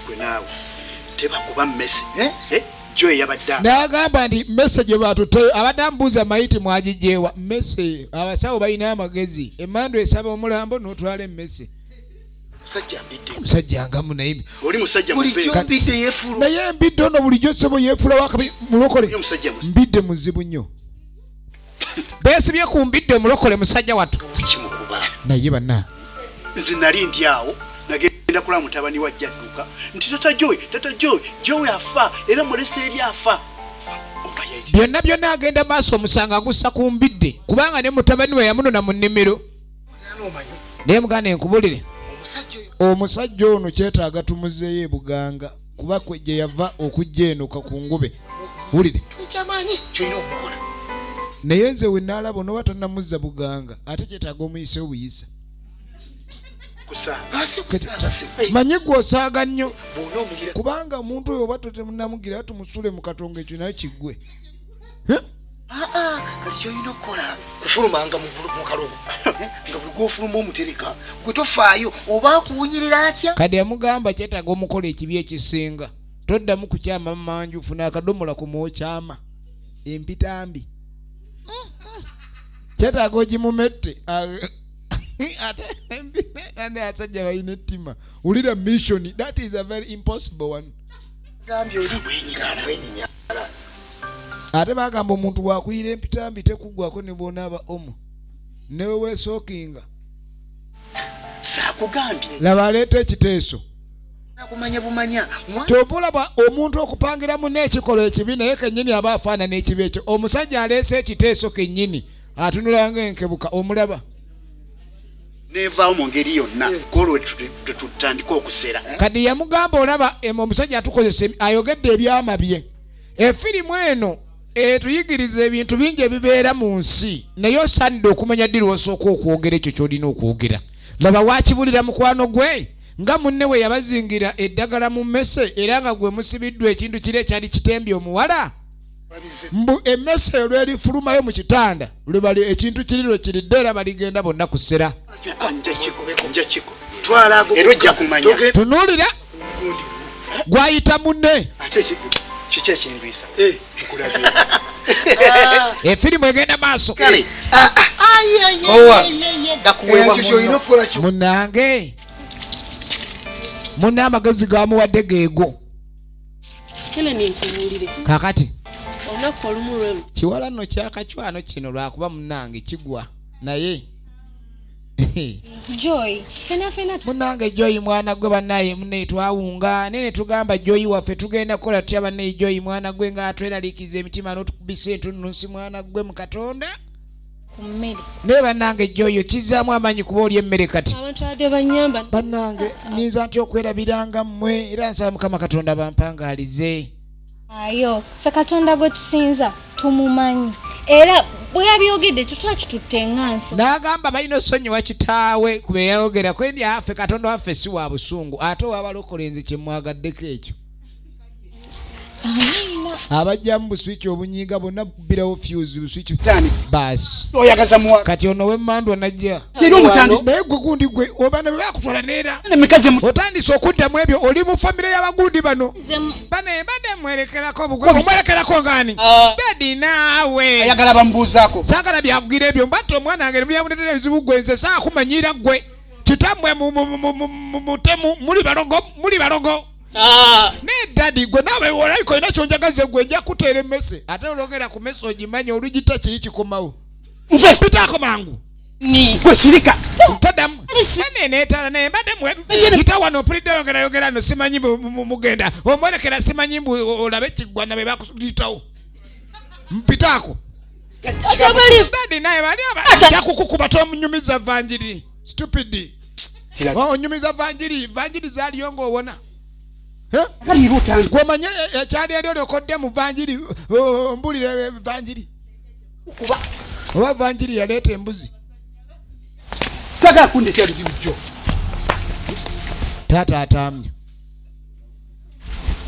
Gwe naawe tebakuba mmese. Joy yabadde n'agamba nti mmese gye baatutte abadde amubuuza mayiti mwagigyewa mmese abasawo balina amagezi emmandu esaba omulambo n'otwala emmese. Musajja nga munaye oli musajja mufe naye mbidde ono bulijjo ssebo yeefula wakabi mulokole mbidde muzibu nnyo beesibye ku mbidde mulokole musajja wattu naye banna nze nali ndi awo nagenda kulaba mutabani wa Jadduka nti tata Joy tata Joy Joy afa era mulese eri afa. Byonna byonna agenda maaso omusanga agussa ku mbidde kubanga ne mutabani we yamunona mu nnimiro. Naye muganda enkubulire omusajja ono kyetaaga tumuzeeyo e Buganga kuba kwe gye yava okujja eno ku ngube. Wulire naye nze we naalaba onooba tonnamuzza Buganga ate kyetaaga omuyise obuyisa. Manyi gwe osaaga nnyo kubanga omuntu oyo oba totemunamugira tumusule mu katongo ekyo naye kiggwe. Kati kyolina okukola kufulumanga mu kalogo nga buli gw'ofuluma omutereka gwe tofaayo oba akuwunyirira atya. Kadi yamugamba kyetaaga omukola ekibi ekisinga toddamu kukyama manju funa akadomola ku mwokyama empitambi kyetaaga ogimumette. Ate abasajja balina ettima. Wulira mission, that is a very impossible one. Ate bagamba omuntu bw'akuyira empitambi tekuggwako ne bw'onaaba omu newe weesookinga. Saakugambye. Laba aleeta ekiteeso. Kumanya bumanya. Kyova olaba omuntu okupangira munne ekikolwa ekibi naye kennyini aba afaanana ekibi ekyo. Omusajja aleese ekiteeso kennyini atunula ng'enkebuka omulaba. Nevaawo mu ngeri yonna golwe tutandika okusera. Kadi yamugamba olaba omusajja atukozesa ayogedde ebyama bye. Efirimu eno etuyigiriza ebintu bingi ebibeera mu nsi naye osaanidde okumanya ddi lw'osooka okwogera ekyo ky'olina okwogera. Laba waakibulira mukwano gwe nga munne we yabazingira eddagala mu mmese era nga gwe musibiddwa ekintu kiri ekyali kitembye omuwala. Mbu emmese olw'erifulumayo mu kitanda lwe bali ekintu kiri lwe kiridde era baligenda bonna kusera. Tunuulira gwayita munne. Efirimu egenda maaso. Munnange munne amagezi gamuwadde geego. Kakati kiwala nno kyakacwano kino lwakuba munnange kigwa naye Joy fena fena munnange Joy mwana gwe bannaye munne twawunga naye ne tugamba Joy waffe tugenda kukola tutya bannaye Joy mwana gwe nga atweraliikiriza emitima n'otukubisa entunnunsi mwana gwe mu Katonda. Ku mmere. Naye bannange ejjoyo kizzaamu amaanyi kuba oli emmere kati. Abantu abadde bannyamba. Bannange nninza ntya okwerabiranga mmwe, era nsaba Mukama Katonda bampangaalize. Ayo, ffe Katonda gwe tusinza tumumanyi, era bwe yabyogedde tetwakitutte nga nsi. N'agamba balina osonyiwa kitaawe ku bye yayogera, kwendi affe Katonda waffe si wa busungu, ate ow'abalokole nze kye mwagaddeko ekyo. Amiina. Abajjamu buswiki obunyiiga bonna bubbirawo fuse buswiki. Baasi. Oyagaza muwa. Kati ono w'emmandwa najja. Teri omutandisi. Naye gwe gundi gwe oba ne bwe bakutwala neera. Ne mikazi mu- Otandise okuddamu ebyo oli mu famire y'abagundi bano. Nze mu- Bane mbadde mwerekerako bugwe. Omwerekerako ng'ani? Dadi naawe. Ayagala bamubuuzaako. Saagala byakugira ebyo mbatta omwana wange ne mulyamuleetera ebizibu gwe nze saakumanyiira ggwe. Kitammwe mutemu muli balogo muli balogo. Naye dadi gwe naawe olabika olina ky'onjagaza gwe nja kuteera emmese. Ate olwogera ku mmese ogimanya olugita kiri kikomawo. Nve. Pitaako mangu. Ni. Gwe sirika. Toddamu. Nene neetaala naye mbadde yita wano mpulidde yogera no simanyi mugenda. Omwolekera simanyi mbu olabe kiggwana be bakuyitawo. Mpitaako. Dadi naye bali nja kukukuba tomunyumiza vanjiri. Stupid. Onyumiza vanjiri, vanjiri zaaliyo ng'owona. Gwe omanye ekyali eri olyokodde mu vanjiri, mbulire vanjiri. Oba vanjiri yaleeta embuzi. Saagala kundeetera bizibu jjo. Taata ataamye.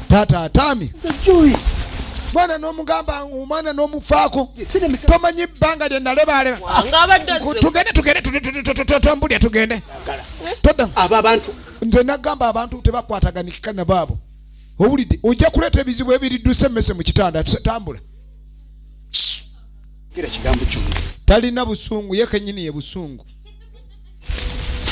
Taata ataamye. Mwana n'omugamba, omwana n'omufaako. Tomanyi bbanga lye nalebaaleba. Tugende, tugende, tombulya, tugende. Todda. Abo abantu. Nze nagamba abantu tebakwataganikika na baabo. Owulidde, ojja kuleeta ebizibu ebiridduse emmese mu kitanda, tambula. Gira kigambo kyonna. Talina busungu, ye kennyini ye busungu.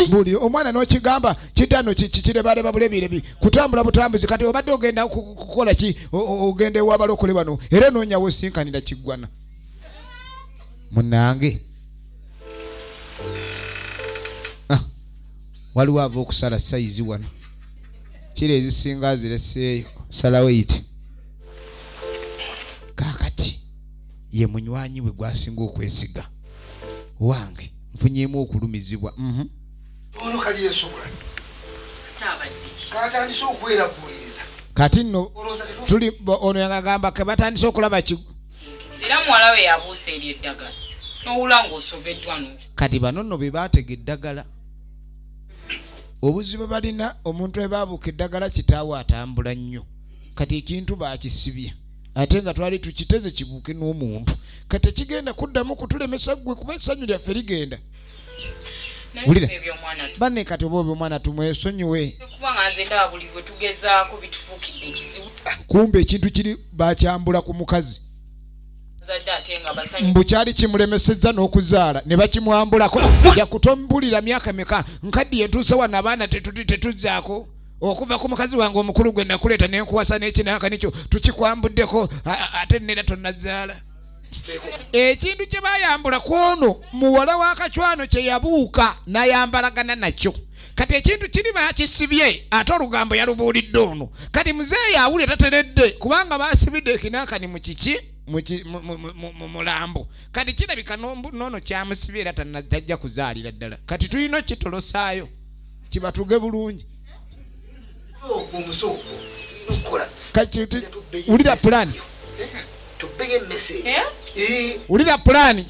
Buli omwana n'okigamba kitano kirebaleba bulebirebi kutambula butambuzi. Kati obadde ogenda kukola ki? Ogenda ew'abalokole bano era noonya w'osinkanira kiggwana. Munnange. Waliwo ava okusala sayizi wano. Kiro ezisinga azireseeyo. Salawo eyite. Kaakati ye munywanyi we gw'asinga okwesiga. Wange nfunyeemu okulumizibwa. Ono kali yeesobola. Katandise okweraguuliriza. Kati nno tuli ono yagamba ke batandise okulaba ki. Era muwala we yabuusa eri eddagala. N'owula ng'osobeddwa n'o. Kati bano nno be baatega eddagala. Obuzibu balina omuntu we baabuuka eddagala kitaawe atambula nnyo. Kati ekintu baakisibye. Ate nga twali tukiteze kibuuke n'omuntu. Kati tekigenda kuddamu kutulemesa ggwe kuba essanyu lyaffe ligenda. Naye Wulira. eby'omwana tu- Banne kati oba omwana tumwesonyiwe. Kubanga nze ndaba buli lwe tugezaako bitufuukidde ekizibu. Kumbe ekintu kiri bakyambula ku mukazi. Zadde ate nga basanyufu. Mbu kyali kimulemesezza n'okuzaala ne bakimwambulako. Yakutombulira myaka meka nkaddiye ntuuse wano abaana tetuzzaako. Okuva ku mukazi wange omukulu gwe nakuleeta ne nkuwasa n'ekinanka nikyo tukikwambuddeko, ate nera tonnazaala. Ekintu kye baayambula ku ono muwala wa Kacwano kye yabuuka n'ayambalagana nakyo. Kati ekintu kiri baakisibye ate olugambo yalubuulidde ono. Kati muzeeyi awulira tateredde kubanga baasibidde ekinankani mu kiki? Mu mulambo. Kati kirabika n'ono kyamusibye era tajja kuzaalira ddala. Kati tulina okitolosaayo kibatuge bulungi. Ogwo omuze ogwo tulina okukola. Kati wulira pulaani. Tubbeyo emmese. Wulira pulaani.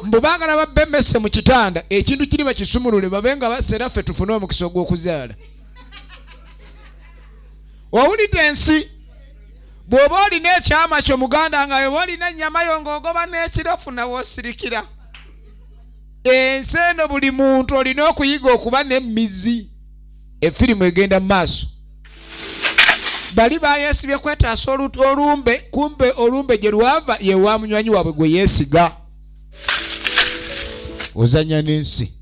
Mbu baagala babbe emmese mu kitanda, ekintu kiri bakisumulule babe nga basera ffe tufune omukisa ogw'okuzaala. Owulidde ensi? Bw'oba olina ekyama kyo muganda nga oba olina ennyama yo ng'ogoba n'ekirofu nawe osirikira. Ensi eno buli muntu olina okuyiga okuba n'emmizi. Efirimu egenda mu maaso. Bali bayeesibye kwetaasa olumbe, kumbe olumbe gye lwava ye wa munywanyi waabwe gwe yeesiga. Ozannya n'ensi.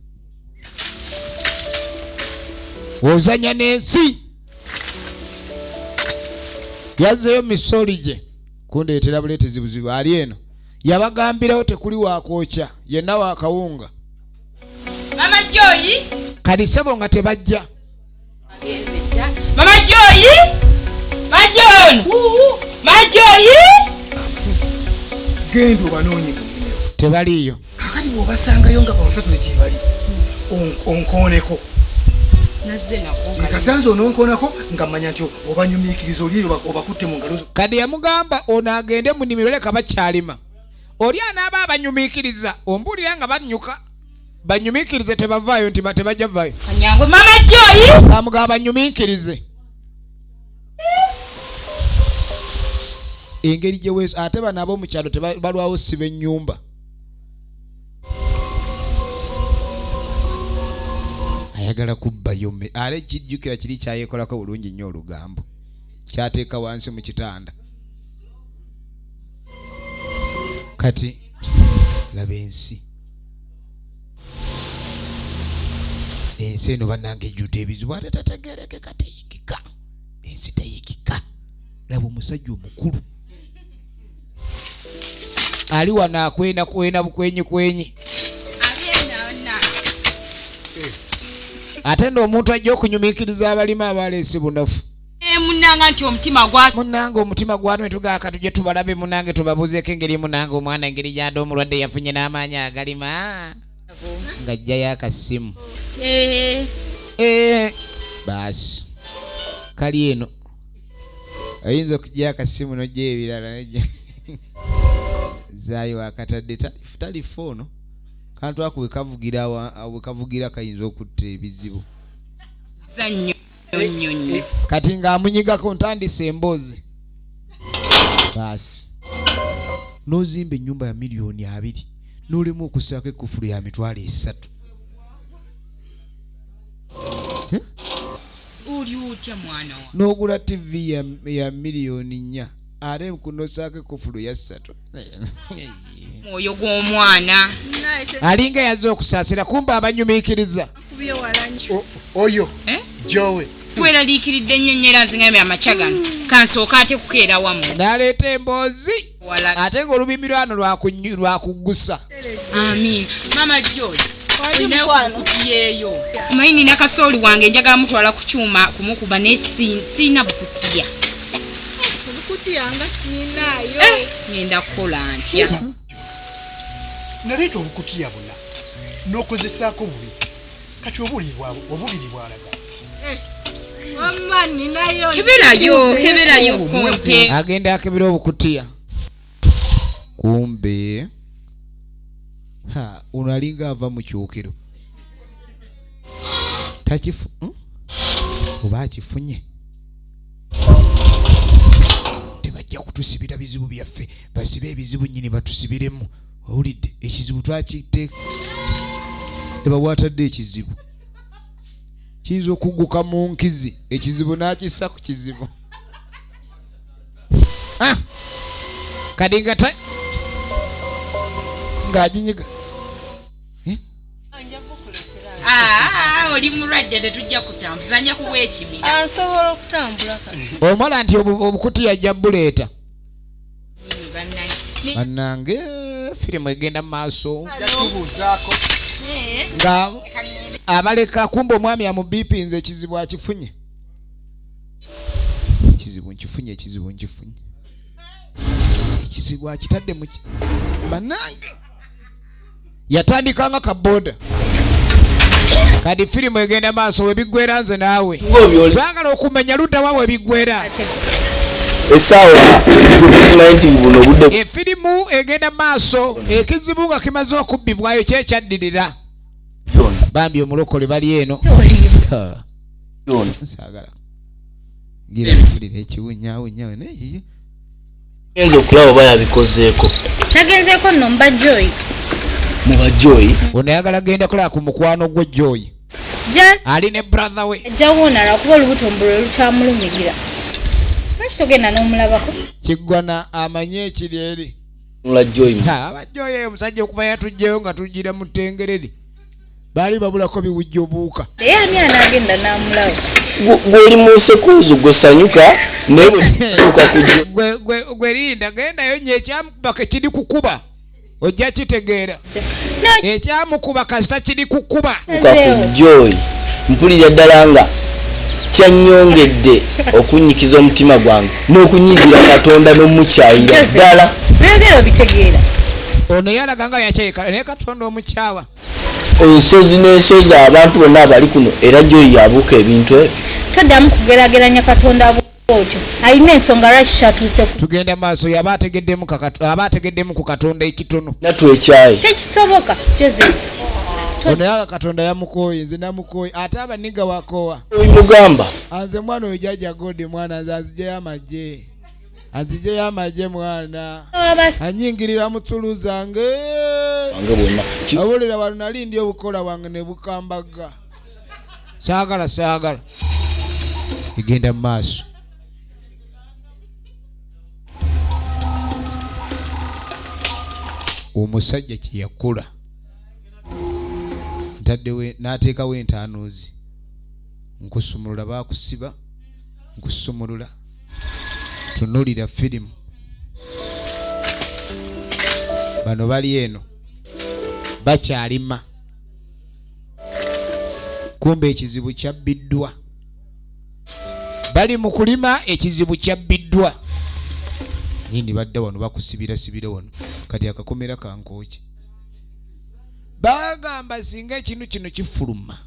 Ozannya n'ensi. Yazzeeyo misoli gye kundeetera buleetezi buzibu. Ali eno yabagambirawo tekuli wakwokya, yenna wakawunga. Mama Joy. Kati ssebo nga tebajja. Agenze dda. Mama Joy. Mama Joy. Mama Joy. Genda obanoonye mu nnimiro. Tebaliiyo. Kakati bw'obasangayo nga bonsatule gyebali, onkooneko. Nazze nako. Kasanze ononkoonako nga mmanya nti obanyumiikiriza oli eyo obakutte mu ngalo zo. Kati yamugamba ono agende mu nnimiro leka bakyalima. Oli anaaba abanyumiikiriza ombuulira nga banyuka banyumiikirize tebavaayo nti tebajja vaayo. Kanyangwe mama Joy. Amugamba banyumiikirize. Engeri gye weeso ate bano ab'omu kyalo balwawo siba ennyumba. Ayagala kubbayo ate kijjukira kiri kyayeekolako bulungi nnyo olugambo. Kyateeka wansi mu kitanda. Kati laba ensi. Ensi eno bannange ejjudde ebizibu ate tategeerekeka teyigika. Ensi teyigika. Laba omusajja omukulu. Ali wano akwena kwena bukwenyi kwenyi. Ate nno omuntu ajja okunyumiikiriza abalima abaleese bunafu. Munnange nti omutima gwa munnange omutima gwatume tugaaka tujje tubalabe munnange tubabuuzeeko engeri munnange omwana engeri gy'adde omulwadde yafunye n'amaanyi agalima ng'ajjayo akasimu. Baasi kali eno oyinza okuggyayo akasimu n'oggyayo ebirala n'ojja zaayo akatadde talifa ono kantu ako we kavugira kayinza okutta ebizibu. Kati ng'amunyigako ntandise emboozi. Baasi n'ozimba ennyumba ya 2,000,000 n'olema okussaako ekkufulu ya 300,000. Oli otya mwana wa? N'ogula TV ya 4,000,000 ate kunosaako ekkufulu ya 3. Mwoyo gw'omwana. Alinga yazze okusaasira kumbe abanyumiikiriza. Oyo Jowe. Tweraliikiridde nnyo nnyo era nzingambye amakya gano. Kansooka ate kukeera wammwe. N'aleeta emboozi ate ng'olubimbi lwano lwakuggusa. Amiina. Mama Joy. Olinayo. Omanyi nina kasooli wange njagala mutwala ku kyuma kumukuba naye siina bukutiya. Obukutiya nga siinaayo. Ngenda kukola ntya? Naleeta obukutiya buna n'okozesaako bubi. Kati obubiri bwalaga. Wamma ninayo. Keberayo kompe. Agenda akebera obukutiya. Kumbe ono alinga ava mu kyokero. Takifu oba akifunye. Tebajja kutusibira bizibu byaffe, basibe ebizibu nnyini batusibiremu. Owulidde ekizibu twakiteeka. Tebawaatadde ekizibu. Kiyinza okugguka mu nkizi, ekizibu n'akissa ku kizibu. Kadi nga ng'aginyiga. Oli mulwadde tetujja kutambuza nja kuwa ekimira. Nsobola okutambula kati. Omala nti obukutiya ajja buleeta. Bannange firimu egenda mu maaso. Nga abaleka kumbe omwami amubipinze ekizibu akifunye. Ekizibu nkifunye, ekizibu nkifunye. Ekizibu akitadde mu bannange. Yatandika nga kaboda. Kati firimu egenda maaso we biggwera nze naawe. Twagala okumenya ludda wa we biggwera. Essaawa 19 buno obudde. Efirimu egenda maaso ekizibu nga kimaze okubbibwayo kyekyaddirira. Bambi omulokole bali eno. Saagala. Gira mpulira ekiwunyaawunya naye. Ngenze okulaba oba yabikozeeko. Nagenzeeko nno mba Joy. Muba Joy? Ono ayagala genda kulaba ku mukwano gwe Joy. Ali ne brother we. Ajja woona lwakuba olubuto mbu lwe lukyamulumirira. Lwaki togenda n'omulabako? Kiggwana amanye ekiri eri. Mula Joy. Aba Joy eyo omusajja okuva yatuggyeyo nga tugira mu ttengereri. Baali babulako biwujjo obuwuka. Naye ani anaagenda n'amulaba? Gw'oli mu nsekuuzo gwe sanyuka naye bwe tuuka ku Gwe linda gendayo nnyo ekyamukuba ke kiri kukuba. Ojja kitegeera. Ekyamukuba kasita kiri kukuba. Tuuka ku Joy. Mpulira ddala nga kyannyongedde okunnyikiza omutima gwange n'okunyiigira Katonda n'omukyayira ddala. By'oyogera obitegeera. Ono yalaga nga yakyayeka naye Katonda omukyawa. Ensozi n'ensozi abantu bonna abali kuno era Joy yabuuka ebintu ebyo. Toddamu kugeraageranya Katonda bw'otyo. Alina ensonga lwaki kyatuuse ku. Tugenda maaso yaba ategeddemu aba ategeddemu ku Katonda ekitono. Natwekyaye. Tekisoboka Joseph. Ono yaga Katonda yamukooye nze namukooye ate abaniga wakoowa. Mugamba. Anze mwana oyo jajja godi mwana nze anzijeyo amagye. Anzijeyo amagye mwana. Anyingirira mu ttulu zange. Awulira wano nali ndi obukola bwange ne bukambaga. Saagala saagala. Egenda mu maaso. Omusajja kye yakola ntaddewo n'ateekawo entaanuuzi nkusumulula baakusiba nkusumulula tunulira firimu bano bali eno bakyalima kumbe ekizibu kyabbiddwa bali mu kulima ekizibu kyabbiddwa nini badda wano bakusibirasibira wano kati akakomera kankooki bagamba singa ekintu kino kifuluma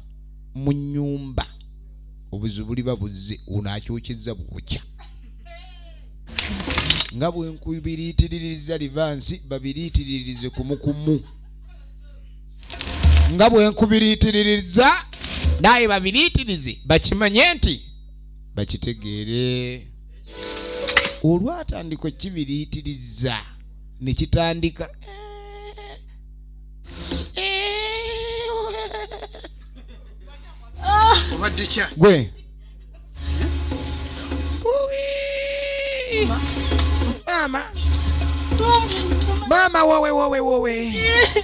mu nnyumba obuzibu buliba buzze ono akyokeza bwokya nga bwe nkubiriitiririza livansi babiriitiririze kumukumu nga bwe nkubiriitiririza naye babiriitirize bakimanye nti bakitegeere olwatandika okibiriitiriza ne kitandika Obadde kya? Gwe. Mama. Mama wowe wowe wowe.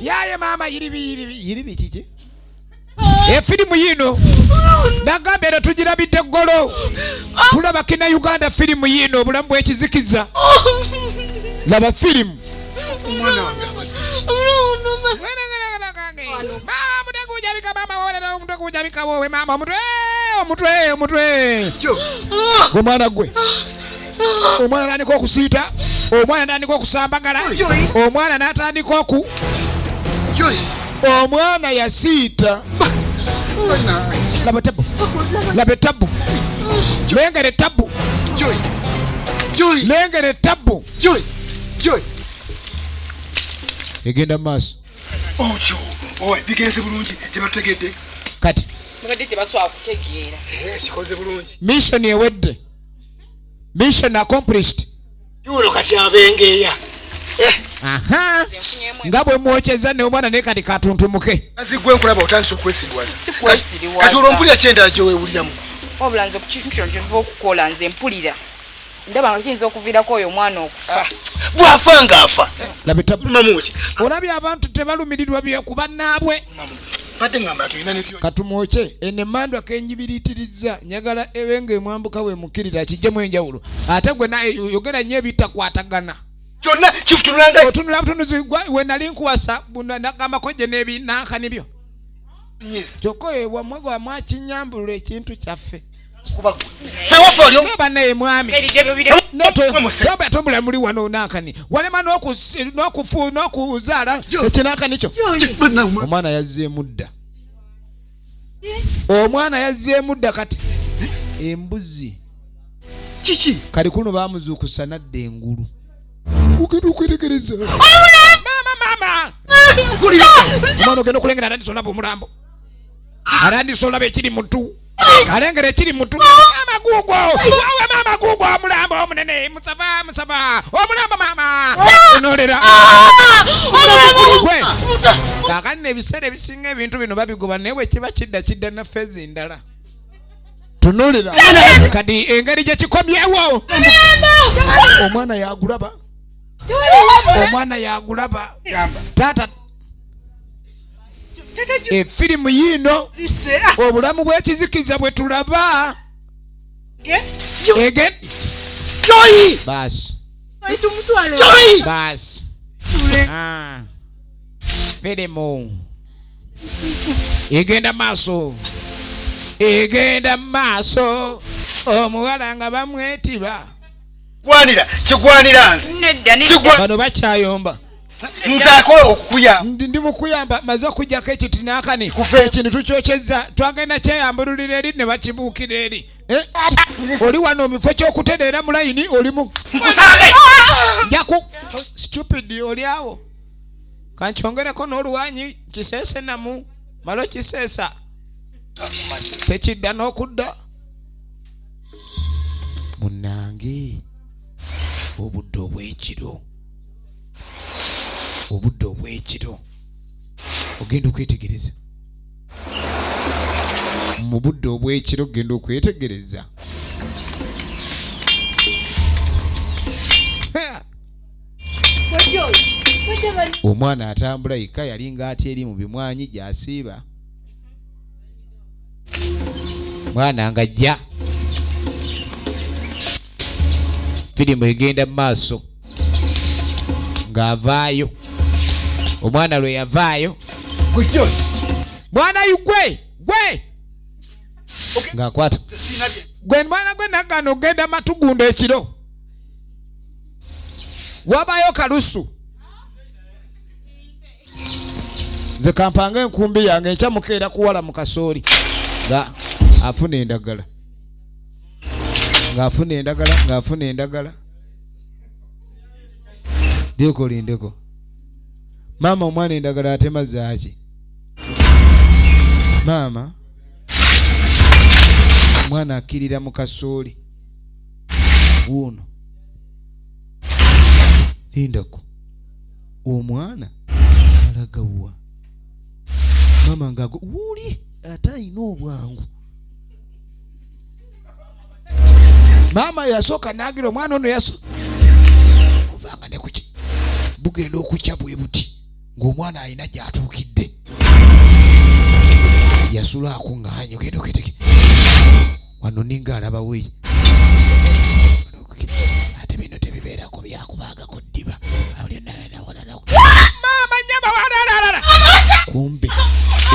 Yaye mama yiribi yiribi yiribi kiki? Efirimu yino. Nagambye era tugirabidde ggolo. Tulaba kina Uganda firimu yino obulamu bw'ekizikiza. Laba firimu. Omwana wange abadde ki? Mama omutwe gujabika mama wowe omutwe gujabika wowe mama omutwe omutwe omutwe. Omwana gwe. Omwana n'atandika okusiita, omwana n'atandika okusambagala, omwana n'atandika oku. Omwana yasiita. Laba tabu. Laba tabu. Lengere tabu. Lengere tabu. Egenda maaso. Otyo, owe, bigenze bulungi, tebatutegedde. Kati. Mubadde tebasobola kutegeera. Kikoze bulungi. Mission ewedde. Mission accomplished. Yuno kati abengeya. Aha. Nga bwe mwokyeza ne omwana naye kati katuntumuke. Azigwe nkulaba otandise okwesiriwaza. Kati olwo mpulira kyendala gye weewuliramu. Wabula nze ku kintu kino kye nva okukola nze mpulira. Ndaba nga kiyinza okuviirako oyo omwana okufa. Bw'afa ng'afa. Laba ettabu. Mamuki. Olabye abantu tebalumirirwa bye ku bannaabwe. Badde ngamba tulina ne byo. Katumwoke eno emmandwa kenjibiriitirizza njagala ebe ng'emwambuka weemukirira kijjemu enjawulo ate gwe naye yogera nnyo ebitakwatagana. Kyonna kifutunulanga. Otunula butunuzi we nali nkuwasa nagambako gye n'ebinankani byo. Kyokka oyo wamwe gwa mwakinyambulula ekintu kyaffe. Banaye mwami tombula muli wano nankani walema n'okuzaala ekinankani kyo. Omwana yazzeemu dda. Omwana yazzeemu dda kati embuzi kiki kali kuno bamuzuukusa nadda engulu. Ogenda okwetegereza. Maama maama. Omwana ogenda okulengera atandise olaba omulambo. Atandise olaba ekiri mutu. Alengera ekiri mutu. Maama guugwo. Wawe maama guugwo omulambo omunene. Musava musava. Omulambo maama. Onolera. Gwe. Kaakati ebiseera ebisinga ebintu bino babigoba naye bwe kiba kidda kidda na feezi ndala. Tunulira. Kati engeri gye kikomyewo. Omwana yagulaba. Omwana yagulaba. Taata efirimu yiino obulamu bw'ekizikiza bwe tulaba. Again. Baasi. Baasi. Firimu egenda maaso. Egenda maaso. Omuwala nga bamwetiba. Gwanira, kigwanira nze. Nedda, nedda. Bano bakyayomba. Nze akola okukuyamba. Ndi mukuyamba maze okujjako ekitinaakani ekintu tukyokyezza twagenda kyeyambululira eri ne bakibuukira eri. Oli wano mu kifo ky'okutereera mu layini olimu njaku stupid oli awo kankyongereko n'oluwanyi kiseese namu malo kiseesa tekidda n'okudda munnange obudde obw'ekiro obudde obw'ekiro ogenda okwetegereza mu budde obw'ekiro ogenda okwetegereza omwana atambula yekka yalinga atya eri mu bimwanyi gy'asiiba mwana ng'ajja firimu egenda mu maaso ng'avaayo omwana lwe yavaayo mwana yugwe gwe ng'akwata gwe mwana gwe nagana ogenda matugunda ekiro wabayo kalusu nze kampanga enkumbi yange enkya mukeera kuwala mu kasooli nga afuna endagala ng'afuna endagala ng'afuna endagala deko lindeko maama omwana endagala atema zaaki maama omwana akkirira mu kasooli wuuno lindako omwana alagawa maama ngaago wuuli ate alina obwangu maama yasooka n'agira omwana ono yaso ovanga ne kuki bugenda okukya bwe buti ng'omwana alina gy'atuukidde yasula akuŋŋaanya ogenda oketeke wano ninga alaba we ate bino tebibeerako byakubaagako ddiba maama nyama walalala kumbe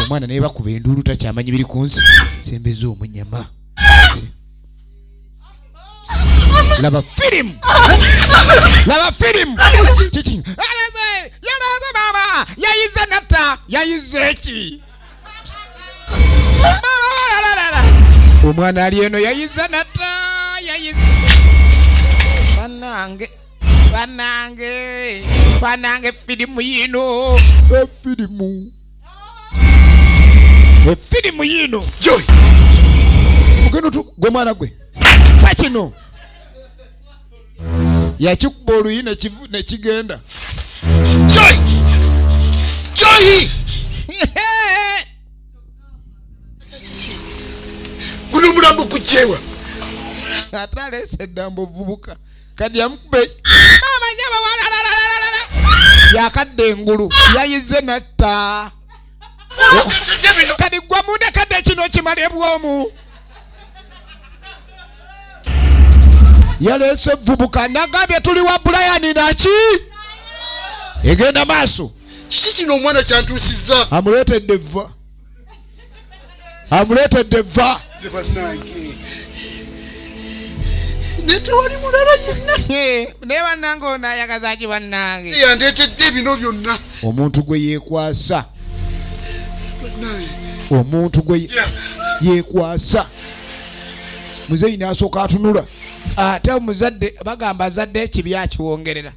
omwana naye bakuba enduulu takyamanyi biri ku nsi sembeza omunyama laba firimu laba firimu kiki yalaze maama yayize natta yayize eki maama walalala omwana ali eno yayize natta yayize banange banange banange firimu yino efirimu efirimu yino ogenda gwe mwana gwe fa kino yakikuba oluyi nekigenda Joy! Joy! Guno omulambo gugyewa ate aleese eddambo ovubuka kati yamukube maama nyaba walalalalala yakadde engulu yayize natta kati gwa munda kadde kino kimale bwomu yaleese evvubuka nagambye tuli wa Brian naki egenda maaso kiki kino omwana kyantuusizza amuleetedde vva amuleetedde vva ze bannange naye tewali mulala yenna naye bannange ono ayagaza ki bannange yandeetedde bino byonna omuntu gwe yeekwasa omuntu gwe yeekwasa muzeeyi n'asooka atunula ate omuzadde bagamba azadde ekibi akiwongerera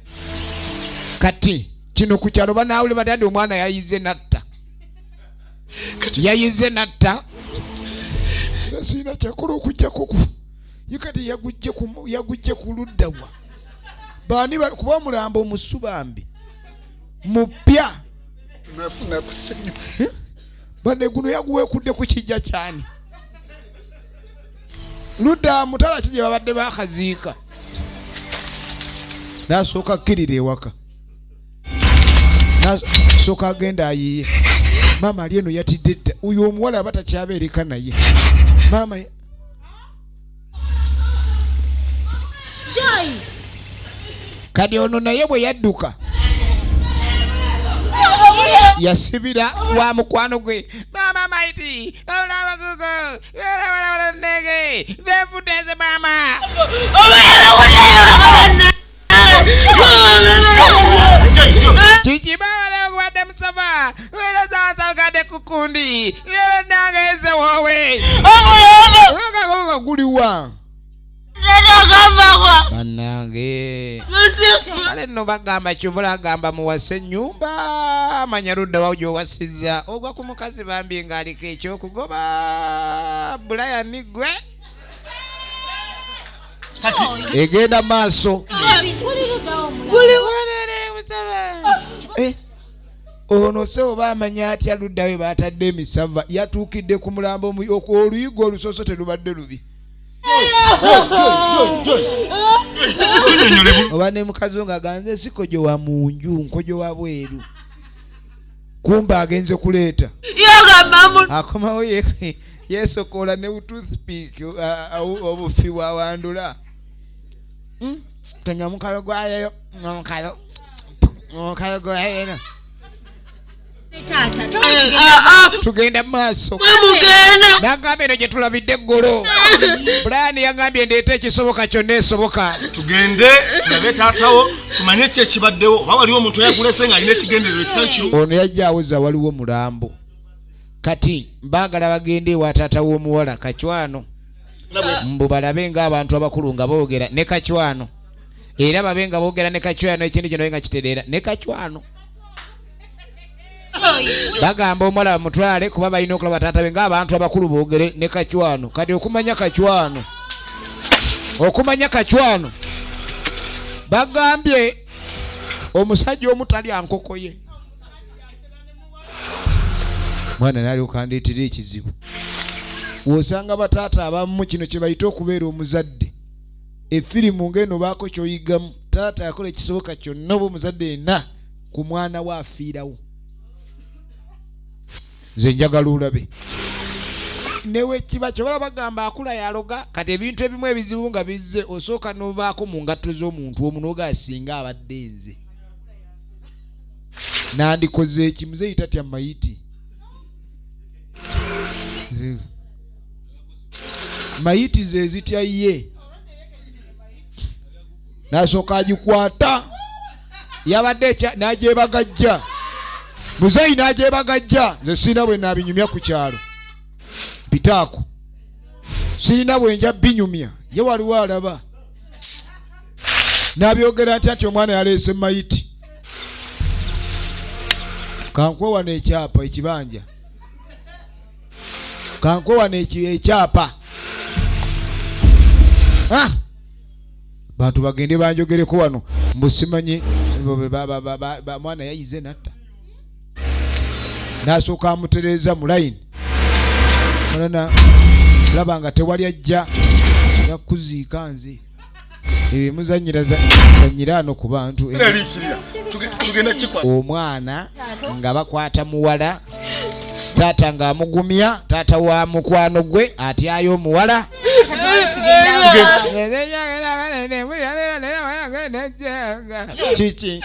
kati kino ku kyalo banaawule batadde omwana yayize natta yayize natta sirina kyakola okujjako ku ye kati yagujje ku luddawa baani kuba omulambo omusu bambi mupya tunafuna kusanyu bane guno yaguweekudde ku kijja kyani ludda mutala ki gye babadde bakaziika n'asooka akkirira ewaka n'asooka agenda ayiye maama ali eno yatidde dda oyo omuwala aba takyabeereka naye maama Joy! Kati ono naye bwe yadduka yasibira wa mukwano gwe maama maiti olabagugo nege nzefuteze maama kiki Weerasaasagadde ku kundi nange nze woowe guliwa bannange. Kale nno bagamba kyovula agamba muwase ennyumba, manya ludda wa gy'owasizza, ogwa ku mukazi bambi ng'aliko ekyokugoba. Brian gwe egenda maaso. Ono sebo bamanya atya ludda we batadde emisava, yatuukidde ku mulambo, oluyigo olusoose telubadde lubi. Oba ne mukazi nga aganze sikojo wa munju, nkojo wa bweru, kumbe agenze kuleeta akomawo yesokola ne toothpick obufi bwawandula. Tonya omukalo gwayo, omukalo gwayo. Tugenda maaso. Nagambye eno gye tulabidde eggulo. Brian yagambye ndeete ekisoboka kyonna esoboka. Tugende tulabe taatawo, tumanye ki ekibaddewo, oba waliwo omuntu eyagulese ng'alina ekigendererwa ekitali kiru. Ono yajja awoza waliwo mulambo. Kati baagala bagende ewa taata w'omuwala Kacwano, mbu balabe ng'abantu abakulu nga boogera ne Kacwano, era babe nga boogera ne Kacwano, ekintu kino nga kitereera ne Kacwano. Bagamba omuwala bamutwale kuba balina okulaba taata be ng'abantu abakulu boogere ne Kacwano. Kati okumanya Kacwano bagambye omusajja omu talya nkoko ye. Mwana n'alyoka andeetera ekizibu. W'osanga bataata abamu kino kye bayita okubeera omuzadde. Efirimu ng'eno baako ky'oyigamu. Taata yakola ekisoboka kyonna oba omuzadde yenna ku mwana we afiirawo. Nze njagala olabe. Newe kiba kyo bagamba akula yaloga. Kati ebintu ebimu ebizibu nga bizze osooka n'obaako mu ngatto z'omuntu omu n'oga singa abadde nze. Nandikoze eki? Muzeeyi tatya mayiti. Mayiti ze zitya ye. N'asooka agikwata, yabadde n'agyebagajja. Muzeeyi n'agyebagajja. Nze sirina bwe naabinyumya ku kyalo. Mpitaako. Sirina bwe nja binyumya. Ye waliwo alaba. N'abyogera ntya nti omwana yaleese mayiti. Kankuwe wano ekyapa ekibanja. Kankuwe wano ekyapa. Bantu bagende banjogereko wano mbu simanyi mwana yayize natta. N'asooka amutereeza mu layini. Mwana laba nga tewali ajja yakuziika nze. Ebyo muzannyira zanyira ano ku bantu. Tugenda kikwata. Omwana nga bakwata muwala, taata ng'amugumya, taata wa mukwano gwe atyayo omuwala. Kiki?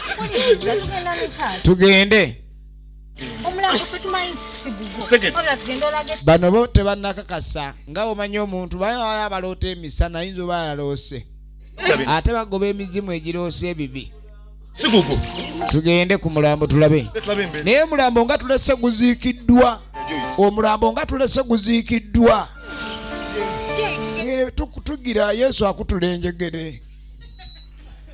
Tugende. Bano bo tebannakakasa nga omanyi omuntu bawala abaloota emisana ayinza oba yaloose. Ate bagoba emizimu egiroose ebibi. Sigugu. Tugende ku mulambo tulabe. Naye omulambo nga tulese guziikiddwa. Omulambo nga tulese guziikiddwa. Tugira Yesu akutula enjegere.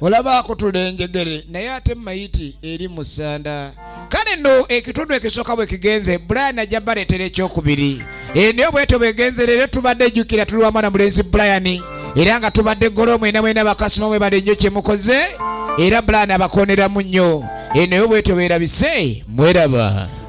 Olaba akutula enjegere naye ate mayiti eri musanda. Kale nno ekitundu ekisooka bwe kigenze, Brian ajja baleetera ekyokubiri. Naye bwetyo bwegenze leero tubadde jjukira tuli wa mwana mulenzi Brian, era nga tubadde ggolo mwena mwena bakasoma mwebale nnyo kye mukoze, era Brian abakooneramu nnyo. Naye bwetyo bwerabise mweraba.